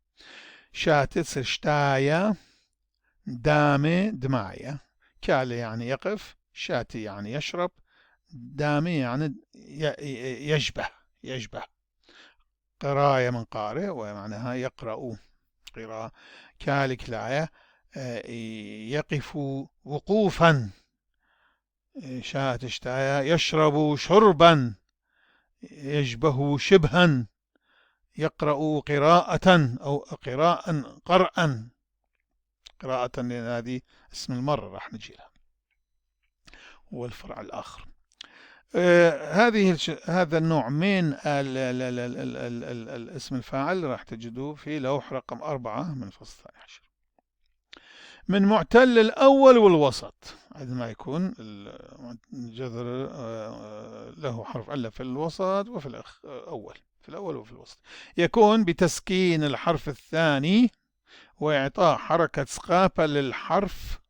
شاتة تصير شتاية، دامة دماية. كالي يعني يقف، شاتي يعني يشرب، دامة يعني يشبه. قراية من قارئ ومعناها يقرأ قراءة. كالك الآية يقف وقوفا. شاءت اشتايا يشرب شربا، يشبه شبها. يقرأ قراءة أو قرأا. قراءة هذه اسم المرة راح نجي لها، والفرع الآخر. هذا النوع من الاسم الفاعل راح تجدوه في لوح رقم 4 من الفصل 12. من معتل الأول والوسط، عندما يكون الجذر له حرف علة في الوسط وفي الأول، في الأول وفي الوسط، يكون بتسكين الحرف الثاني وإعطاء حركة سقافة للحرف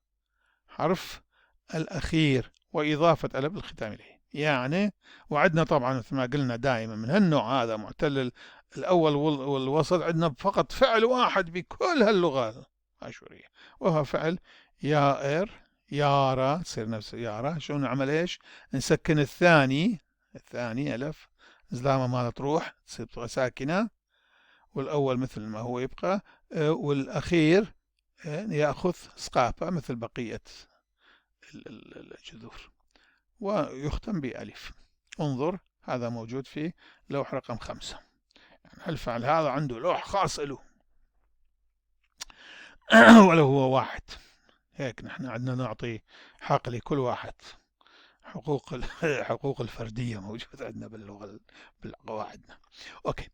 الأخير وإضافة ألف الختام إليه. يعني وعدنا طبعا مثل ما قلنا دائما من هالنوع هذا معتل الأول والوسط، عندنا فقط فعل واحد بكل هاللغة الآشورية، وهو فعل يائر، يارا، تصير نفس يارا. شو نعمل ايش؟ نسكن الثاني ألف زلامة ما تروح، تصير تبقى ساكنة، والأول مثل ما هو يبقى، والأخير يأخذ سقافة مثل بقية الجذور، ويختم بألف. انظر هذا موجود في لوح رقم 5. يعني الفعل هذا عنده لوح خاص له ولا هو واحد. هيك نحن عندنا نعطي حق لكل واحد، حقوق الفردية موجودة عندنا بالقواعدنا. أوكي.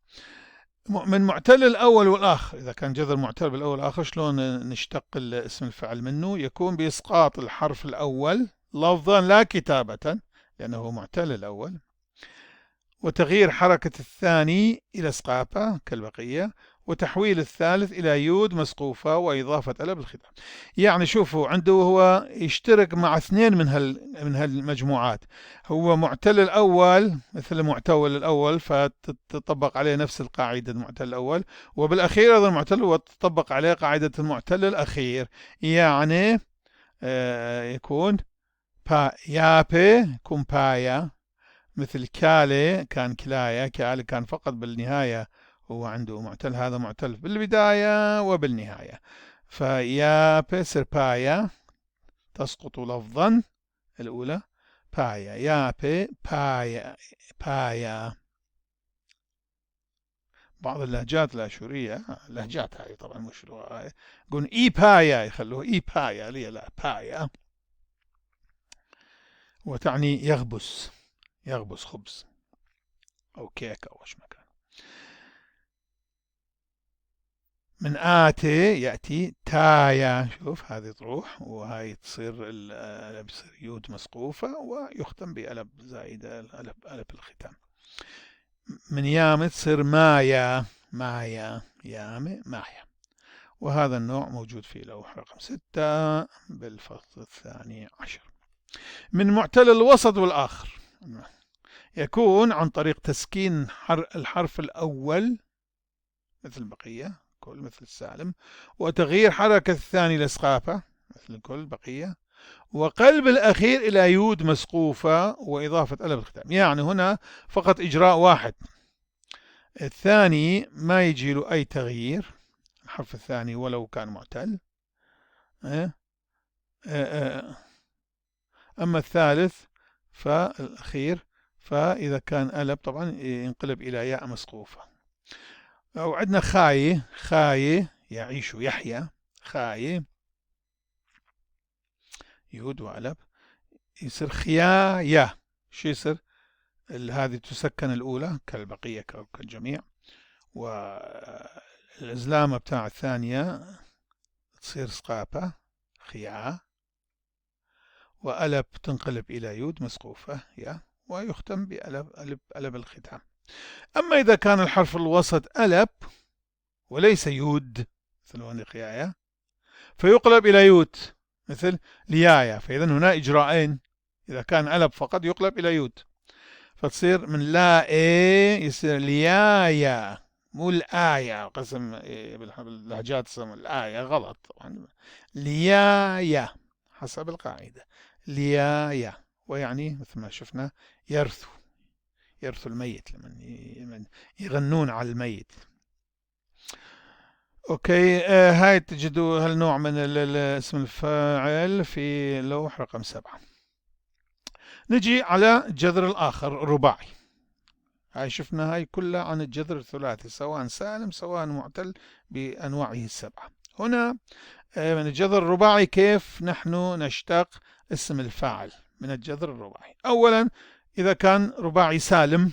من معتل الأول والآخر، إذا كان جذر معتل بالأول والآخر، شلون نشتق اسم الفعل منه؟ يكون بإسقاط الحرف الأول لفظا لا كتابة، لأنه هو معتل الأول، وتغيير حركة الثاني إلى سقافة كالبقية، وتحويل الثالث إلى يود مسقوفة، وإضافة ألف الختام. يعني شوفوا عنده هو يشترك مع اثنين من هالمجموعات. هو معتل الأول مثل المعتول الأول، فتطبق عليه نفس القاعدة المعتل الأول، وبالأخير هذا المعتل وتطبق عليه قاعدة المعتل الأخير. يعني يكون يابي يكون بايا، مثل كالي كان كلاية، كالي كان فقط بالنهاية هو عنده معتل، هذا معتل بالبداية وبالنهاية. فيا بيسر بايا تسقط لفظا الأولى، بايا يا بي بايا. بعض اللهجات الآشورية، لهجات هاي طبعا مش لغة، يقولون إي بايا، يخلوه إي بايا، ليه لا بايا، وتعني يغبس خبز أو كيك أو إيش ما كان. من آتي يأتي تايا، شوف هذه تروح وهاي تصير بصير يود مسقوفة، ويختم بألب زائدة، ألب الختام. من يامة تصير مايا، يامة مايا. وهذا النوع موجود في لوح رقم 6 بالفصل 12. من معتل الوسط والآخر، يكون عن طريق تسكين الحرف الأول مثل البقية كل مثل السالم، وتغيير حركة الثاني لسقافة مثل كل بقية، وقلب الأخير إلى يود مسقوفة، وإضافة ألف الختام. يعني هنا فقط إجراء واحد، الثاني ما يجي له أي تغيير، الحرف الثاني ولو كان معتل. أما الثالث فالأخير، فإذا كان ألب طبعا ينقلب إلى ياء مسقوفة. وعندنا خاي يعيش يحيى، خاي يود وألب، يصير خيايا. شو يصير؟ هذه تسكن الأولى كالبقية كالجميع، والإزلامة بتاع الثانية تصير سقافة خيا. وألب تنقلب إلى يود مسقوفة يا، ويختم بألب الختام. أما إذا كان الحرف الوسط ألب وليس يود مثل ونقيايا فيقلب إلى يود مثل ليايا، فإذا هنا إجراءين، إذا كان ألب فقط يقلب إلى يود، فتصير من لا إيه يصير ليايا مو الآية، قسم باللهجات اسمها الآية غلط طبعا، ليايا حسب القاعدة ليايا، ويعني مثل ما شفنا يرثو الميت لمن يغنون على الميت. اوكي، هاي تجدوا هالنوع من اسم الفاعل في لوح رقم 7. نجي على الجذر الآخر الرباعي. هاي شفنا هاي كلها عن الجذر الثلاثي سواء سالم سواء معتل بأنواعه السبعة. هنا من الجذر الرباعي كيف نحن نشتق اسم الفاعل من الجذر الرباعي. أولا إذا كان رباعي سالم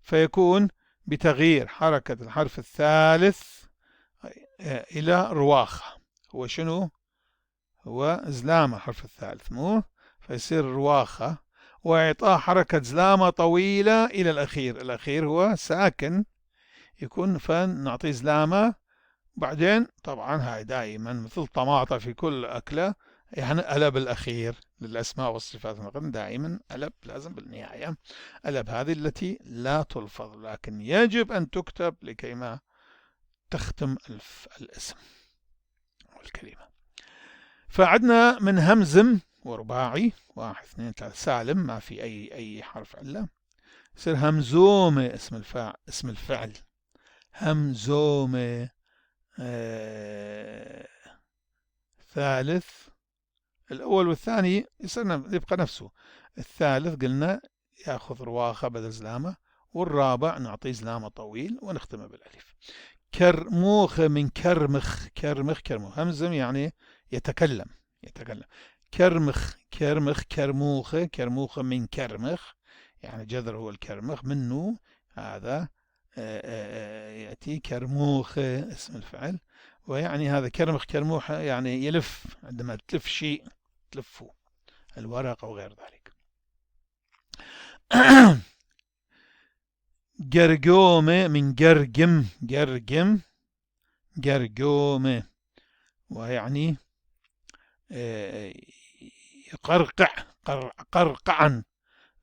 فيكون بتغيير حركة الحرف الثالث إلى رواخة. هو شنو؟ هو زلامة حرف الثالث مو، فيصير رواخة، وإعطاء حركة زلامة طويلة إلى الأخير. الأخير هو ساكن يكون، فنعطيه زلامة. بعدين طبعا هاي دائما مثل طماطة في كل أكلة يعني ألب الأخير للأسماء والصفات دائما ألب لازم بالنهاية. ألب هذه التي لا تلفظ لكن يجب أن تكتب لكي ما تختم الاسم والكلمة. فعدنا من همزم ورباعي 1 2 3 سالم ما في أي حرف علة، يصير همزومة اسم الفعل همزومة. ثالث الأول والثاني يبقى نفسه، الثالث قلنا يأخذ رواخة بدل زلامة، والرابع نعطيه زلامة طويل ونختمه بالألف. كرموخ من كرمخ، كرمخ همزم يعني يتكلم كرمخ كرموخ من كرمخ يعني جذر هو الكرمخ منه هذا يأتي كرموخ اسم الفعل، ويعني هذا كرموخ يعني يلف، عندما تلف شيء تلفه الورق أو غير ذلك. جرجومة من جرجومة ويعني يقرقع قرقعا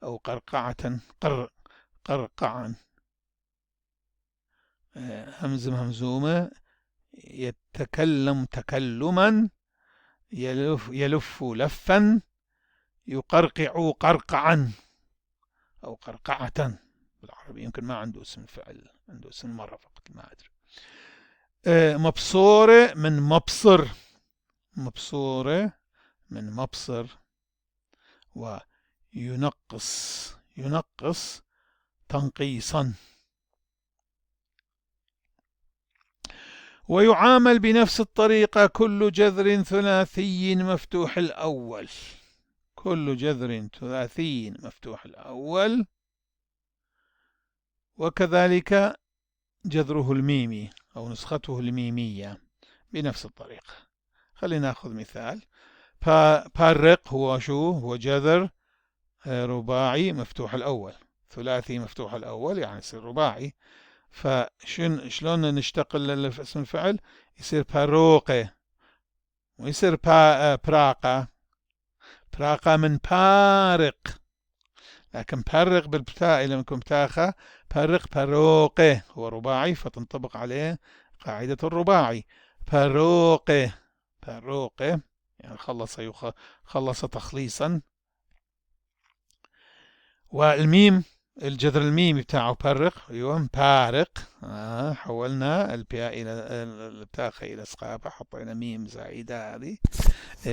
أو قرقعة قرقعا. همزومة يتكلم تكلما، يلف لفا، يقرقع قرقعا أو قرقعة بالعربي. يمكن ما عنده اسم فعل، عنده اسم مرة فقط ما أدري. مبصورة من مبصر، مبصورة من مبصر. وينقص تنقيصا. ويعامل بنفس الطريقة كل جذر ثلاثي مفتوح الأول، كل جذر ثلاثي مفتوح الأول، وكذلك جذره الميمي أو نسخته الميمية بنفس الطريقة. خلينا ناخذ مثال. بارق هو شو؟ هو جذر رباعي مفتوح الأول، ثلاثي مفتوح الأول يعني يصير رباعي. فشلون نشتق اسم الفعل؟ يصير باروقة ويصير براقة. براقة من بارق، لكن بارق بالبتاء لما يكون بتاخة بارق باروقة هو رباعي فتنطبق عليه قاعدة الرباعي. باروقة يعني خلص تخليصا. والميم الجذر الميمي بتاعه بارق، ايوه بارق. حولنا الباء الى البتاخة الى سقافة، حطينا ميم زائدة هذه،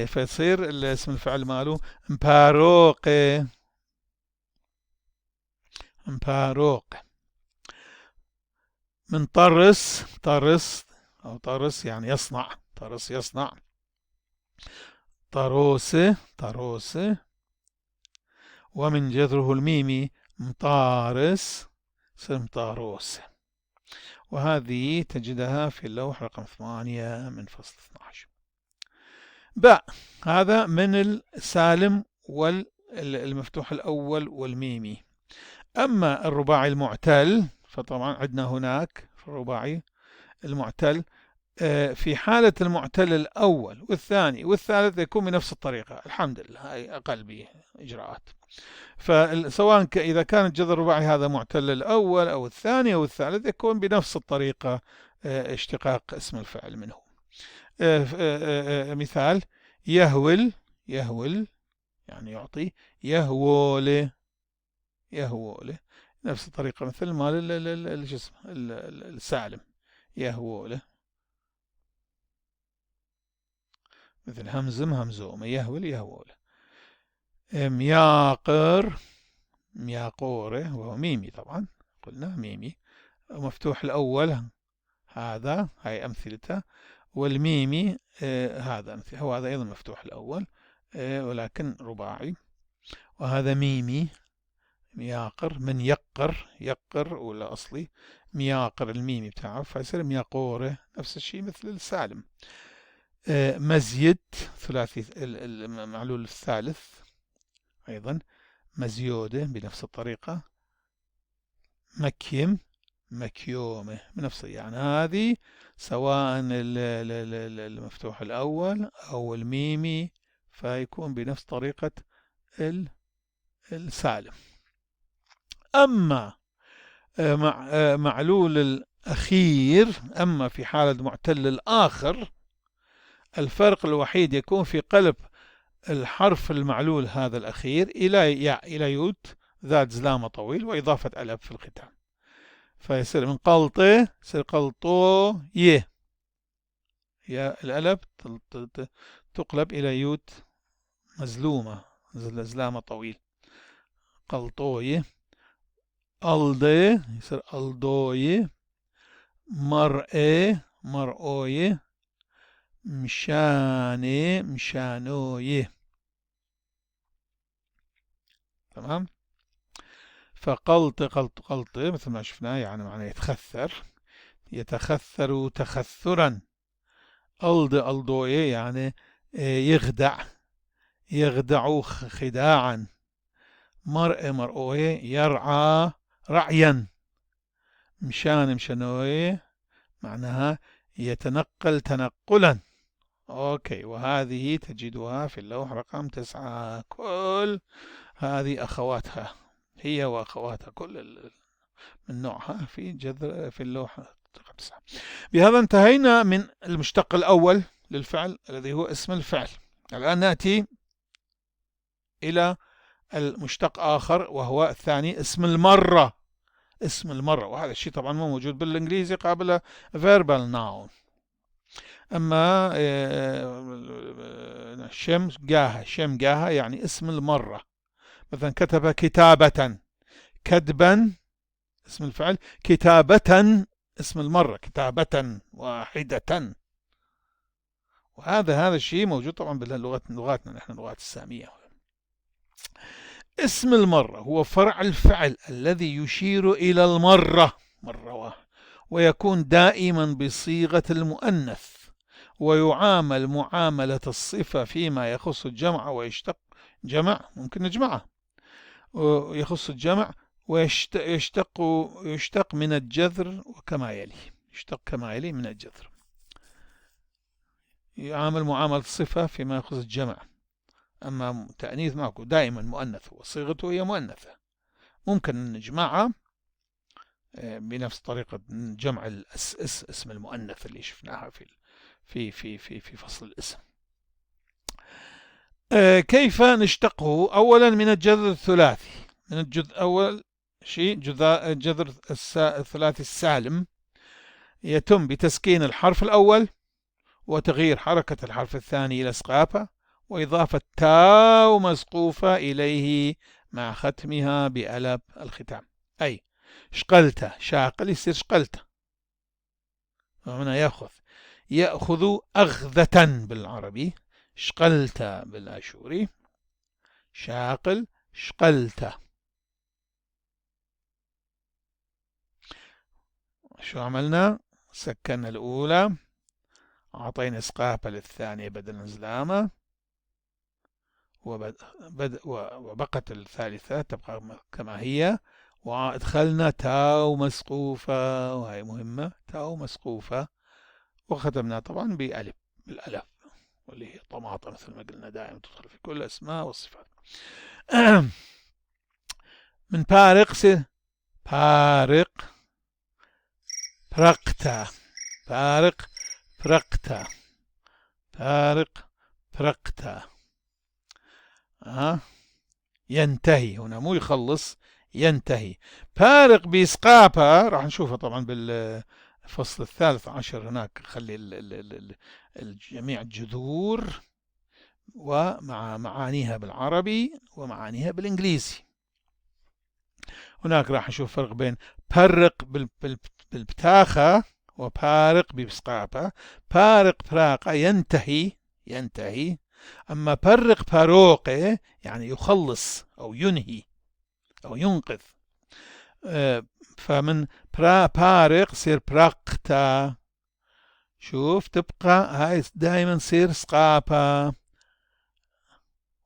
فيصير اسم الفعل ماله باروقة. من طرس أو طرس يعني يصنع، طروسة. ومن جذره الميمي مطارس مطاروس. وهذه تجدها في اللوح رقم 8 من فصل 12. باء هذا من السالم والمفتوح الأول والميمي. أما الرباعي المعتل فطبعا عندنا هناك في الرباعي المعتل في حالة المعتل الأول والثاني والثالث يكون بنفس الطريقة. الحمد لله هاي أقل بإجراءات. فسواء إذا كان الجذر الرباعي هذا معتل الأول أو الثاني أو الثالث يكون بنفس الطريقة اشتقاق اسم الفعل منه. مثال يهول، يهول يعني يعطي، يهول، يهول نفس الطريقة مثل ما الجسم السالم يهول، مثل همزم همزوم، يهول يهول. مياقر، مياقوره وهو ميمي طبعا، قلنا ميمي، مفتوح الأول هذا، هاي أمثلته، والميمي هذا أمثلة، هو هذا أيضا مفتوح الأول ولكن رباعي. وهذا ميمي، مياقر، من يقر، يقر ولا أصلي مياقر الميمي بتاعه فيصير مياقوره، نفس الشيء مثل السالم. مزيد ثلاثي المعلول الثالث أيضا مزيودة بنفس الطريقة. مكيم، مكيومة بنفس يعني هذه سواء المفتوح الأول أو الميمي فيكون بنفس طريقة السالم. أما معلول الأخير، أما في حالة معتل الآخر الفرق الوحيد يكون في قلب الحرف المعلول هذا الأخير إلى ياء، إلى يوت ذات زلامة طويل وإضافة ألف في الختام، فيصير من قلطه يصير قلطو يه، يا الألف تقلب إلى يوت مزلومة زلامة طويل، قلطويه. ألضي يصير ألضويه. مرئي مرؤويه. مشاني مشانويه. تمام. فقلط قلط قلط مثل ما شفنا يعني معناه يتخثر، يتخثر تخثرا. ألض ألضويه يعني يخدع، يخدع خداعا. مرء مرؤويه يرعى رعيا. مشان مشانويه معناها يتنقل تنقلا. أوكي، وهذه تجدها في اللوح رقم 9. كل هذه أخواتها، هي وأخواتها كل من نوعها في جذر في اللوح رقم 9. بهذا انتهينا من المشتق الأول للفعل الذي هو اسم الفعل. الآن نأتي إلى المشتق آخر وهو الثاني اسم المرة. اسم المرة، وهذا الشيء طبعا مو موجود بالإنجليزي قبل verbal noun. أما شم جاها، شم جاها يعني اسم المرة. مثلا كتب كتابة، كتبا اسم الفعل، كتابة اسم المرة، كتابة واحدة. وهذا الشيء موجود طبعا بلغاتنا نحن اللغات السامية. اسم المرة هو فرع الفعل الذي يشير إلى المرة، مرة واحدة، ويكون دائما بصيغة المؤنث، ويعامل معاملة الصفة فيما يخص الجمع ويشتق جمع، ممكن نجمعه، ويخص الجمع ويشتق من الجذر وكما يلي، يشتق كما يلي من الجذر. يعامل معاملة الصفة فيما يخص الجمع، أما تأنيث ماكو، دائما مؤنث وصيغته هي مؤنثة، ممكن نجمعها بنفس طريقة جمع اسم المؤنث اللي شفناها في فصل الاسم. كيف نشتقه؟ أولا من الجذر الثلاثي، من الجذر أول شيء الجذر الثلاثي السالم يتم بتسكين الحرف الأول وتغيير حركة الحرف الثاني إلى اسقاطه وإضافة تاء مسقوفة إليه مع ختمها بألف الختام. أي شقلته، شاقل يصير شقلته، هنا يأخذ أخذة بالعربي، شقلت بالآشوري، شاقل شقلت. شو عملنا؟ سكنا الأولى، أعطينا سقاپة للثانية بدل زلامة، وبقت الثالثة تبقى كما هي، وأدخلنا تاء مسقوفة، وهي مهمة، تاء مسقوفة، وختمنا طبعا بألف، بالألف، واللي هي طماطم مثل ما قلنا دائما تدخل في كل الأسماء والصفات. من بارق بارق، برقتا، بارق برقتا، بارق برقتا. ينتهي، هنا مو يخلص، ينتهي. بارق بإسقاپة راح نشوفها طبعا بالفصل الثالث عشر، هناك خلي الجميع الجذور ومع معانيها بالعربي ومعانيها بالإنجليزي. هناك راح نشوف فرق بين برق بالبتاخة وبارق بإسقاپة. بارق براقة ينتهي، ينتهي. أما برق باروقة يعني يخلص أو ينهي أو ينقذ. فمن بارق صير براقتا. شوف تبقى هاي دائما تصير سقاپة،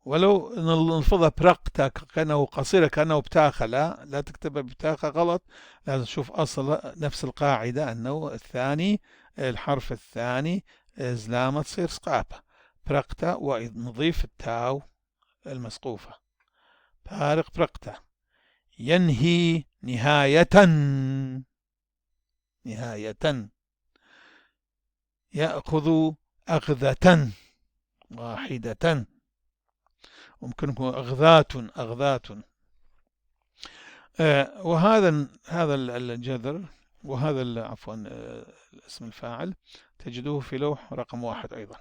ولو نلفظها براقتا كأنه قصيرة كأنه بتاخة، لا تكتبها بتاخة غلط، لازم تشوف أصل نفس القاعدة أنه الثاني، الحرف الثاني زلامة تصير سقاپة، براقتا، ونضيف التاو المسقوفة. بارق براقتا. ينهي نهاية، نهاية. يأخذ أخذة واحدة، ممكن يكون أغذات، أغذات. هذا الجذر، وهذا عفوا اسم الفاعل تجدوه في لوح رقم 1 أيضا،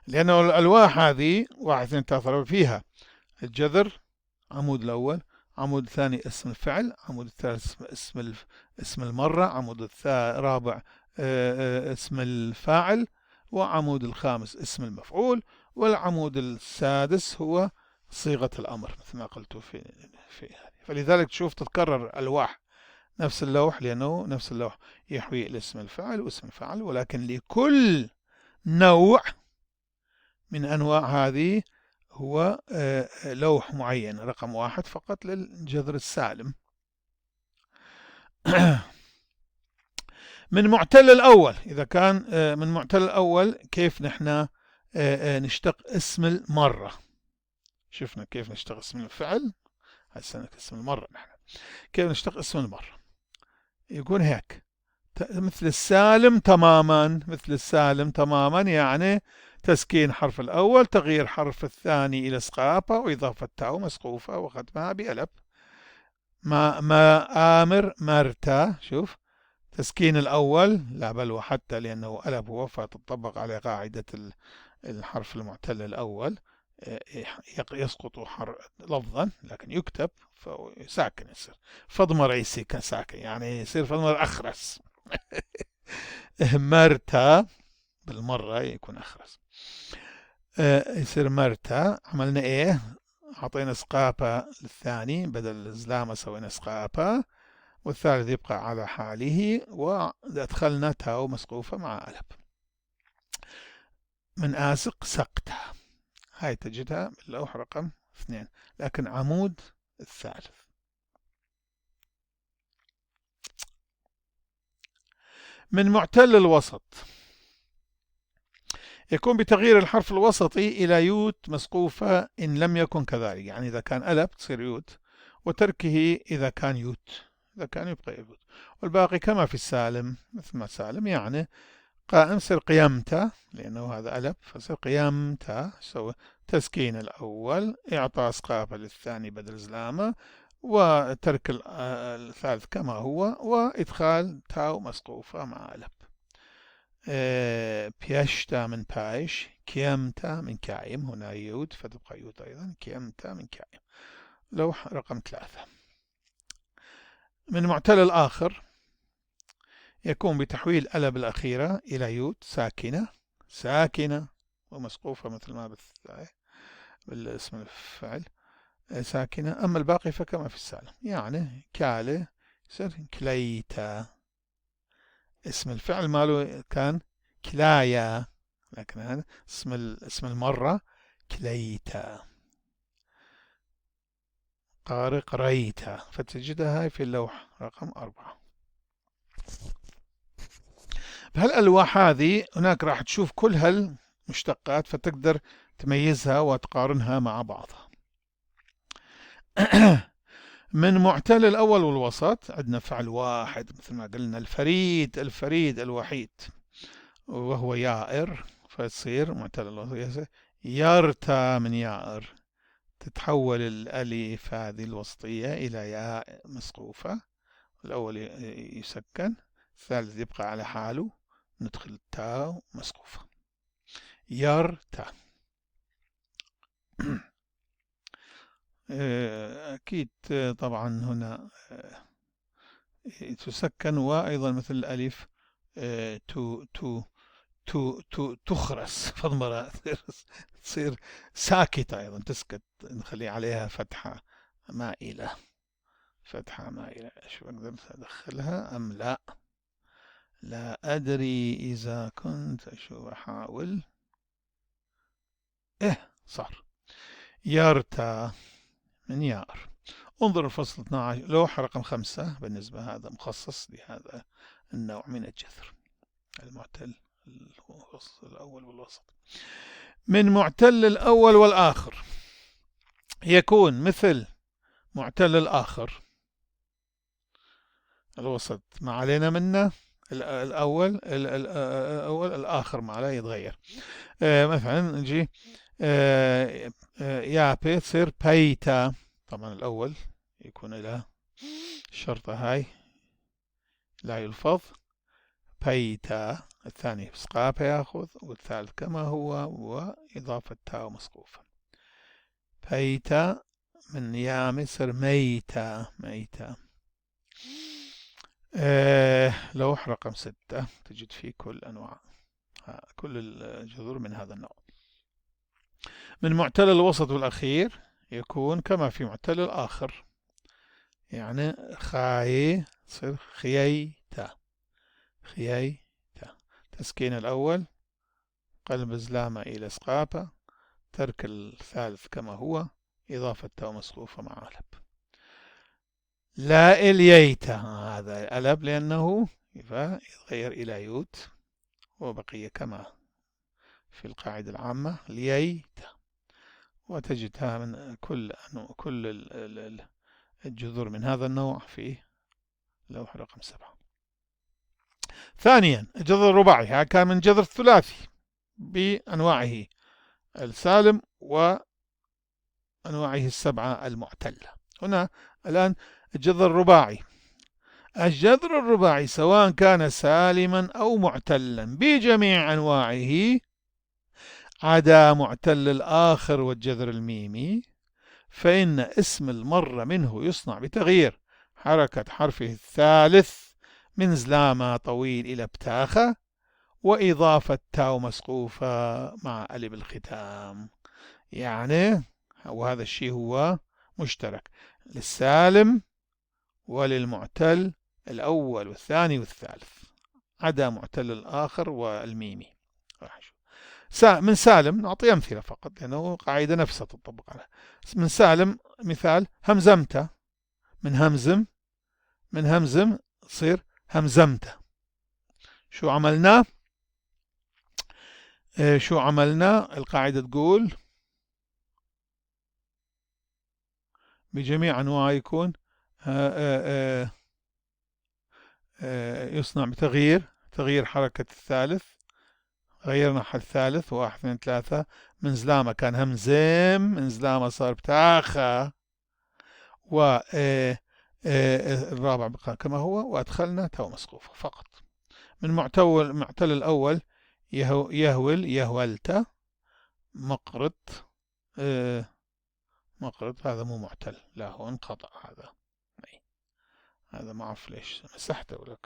لأنه الألواح هذه 1 2 3 4 فيها الجذر، عمود الأول، عمود الثاني اسم الفعل، عمود الثالث اسم المرة، عمود الرابع اسم الفاعل، وعمود الخامس اسم المفعول، والعمود السادس هو صيغة الأمر مثل ما قلت في هذه. فلذلك تشوف تتكرر ألواح نفس اللوح، لأنه نفس اللوح يحوي الاسم الفاعل واسم الفاعل، ولكن لكل نوع من أنواع هذه هو لوح معين، رقم 1 فقط للجذر السالم. من معتل الأول، إذا كان من معتل الأول كيف نحن نشتق اسم المرة. شفنا كيف نشتق اسم الفعل، هسه اسم المرة نحن كيف نشتق اسم المرة. يكون هيك مثل السالم تماما، مثل السالم تماما، يعني تسكين حرف الأول، تغيير حرف الثاني إلى سقاپة، وإضافة تاء مسقوفة، وختمها بألف. ما آمر مرتا، شوف تسكين الأول لا بل وحتى، لأنه ألف هو، فتطبق على قاعدة الحرف المعتل الأول، يسقط لفظا لكن يكتب ساكن، يصير فضمر يصير ساكن، يعني يصير فضمر أخرس. مرتا بالمرة يكون أخرس، يصير مرتا. عملنا إيه؟ أعطينا سقاپة للثاني، بدل زلامة سوينا سقاپة، والثالث يبقى على حاله، وأدخلنا تاو مسقوفة مع ألف. من آسق سقتا، هاي تجدها باللوح رقم 2، لكن عمود الثالث. من معتل الوسط، يكون بتغيير الحرف الوسطي إلى يوت مسقوفة إن لم يكن كذلك، يعني إذا كان ألف تصير يوت، وتركه إذا كان يوت، إذا كان يبقى يوت، والباقي كما في السالم، مثل ما سالم، يعني قائم صير قيمتا، لأنه هذا ألف فصير قيمتا، سوى تسكين الأول، إعطاء سقاپة للثاني بدل زلامة، وترك الثالث كما هو، وإدخال تاو مسقوفة مع ألف. بيشتا من بايش، كيمتا من كايم، هنا يود فتبقى يود أيضا، كيمتا من كايم. لوح رقم 3. من معتل الآخر، يكون بتحويل ألف الأخيرة إلى يود ساكنة، ساكنة ومسقوفة مثل ما بالاسم الفعل ساكنة، أما الباقي فكما في السالم، يعني كالة يصير كليتا، اسم الفعل ماله كان كلايا، لكن هذا اسم المرة كليتا. قارئ قريتا، فتجدها في اللوح رقم 4. بهالألواح هذه هناك راح تشوف كل هالمشتقات فتقدر تميزها وتقارنها مع بعضها. من معتل الأول والوسط عندنا فعل واحد مثل ما قلنا الفريد الوحيد وهو يائر، فتصير معتل الوسط يرتى من يائر، تتحول الألف هذه الوسطية إلى ياء مسقوفة، الأول يسكن، الثالث يبقى على حاله، ندخل التاء مسقوفة يرتى. أكيد طبعا هنا تسكن، وأيضا مثل الألف تخرس فضمرة تصير ساكتة، أيضا تسكت، نخلي عليها فتحة مائلة. شو أقدر أدخلها أم لا؟ لا أدري إذا كنت أحاول. صار يرتى من يار. انظر الفصل 12 لوحة رقم 5، بالنسبة هذا مخصص لهذا النوع من الجذر المعتل الأول والوسط. من معتل الأول والآخر يكون مثل معتل الآخر، الوسط ما علينا منه، الأول الآخر ما عليه يتغير. مثلا نجي يابي تصير بيتا، طبعا الأول يكون له الشرطة هاي لا يلفظ بيتا، الثاني سقاپة ياخذ، والثالث كما هو وإضافة تاء مسقوفة. بيتا من يام يصير ميتا. لوح رقم 6 تجد فيه كل أنواع كل الجذور من هذا النوع. من معتل الوسط والأخير يكون كما في معتل الآخر، يعني خاي تصير خييتا. تسكين الأول، قلب زلامة إلى سقاپة، ترك الثالث كما هو، إضافة تاء مسقوفة مع ألب. لا إليتا، هذا ألب لأنه يتغير إلى يوت، وبقي كما في القاعدة العامة ليتا، وتجدها من كل الجذور من هذا النوع في لوح رقم 7. ثانيا الجذر الرباعي كان من جذر الثلاثي بأنواعه السالم وأنواعه السبعة المعتلة. هنا الآن الجذر الرباعي سواء كان سالما أو معتلا بجميع أنواعه عدا معتل الآخر والجذر الميمي، فإن اسم المرة منه يصنع بتغيير حركة حرفه الثالث من زلامة طويل إلى بتاخة، وإضافة تاء مسقوفة مع ألف الختام. يعني وهذا الشيء هو مشترك للسالم وللمعتل الأول والثاني والثالث، عدا معتل الآخر والميمي. من سالم نعطي أمثلة فقط لأنه قاعدة نفسها تطبق عليها. من سالم مثال همزمته، من همزم تصير همزمته. شو عملنا؟ القاعدة تقول بجميع أنواع يكون يصنع بتغيير حركة الثالث. غيرنا الثالث 1 2 3، من زلامة كان همزم، من زلامة صار بتاخة، الرابع بقى كما هو، وأدخلنا تاء مسقوفة فقط. من معتل الأول يهولت، مقرط، هذا مو معتل، لا هو انقطع، هذا ما أعرف ليش مسحته ولا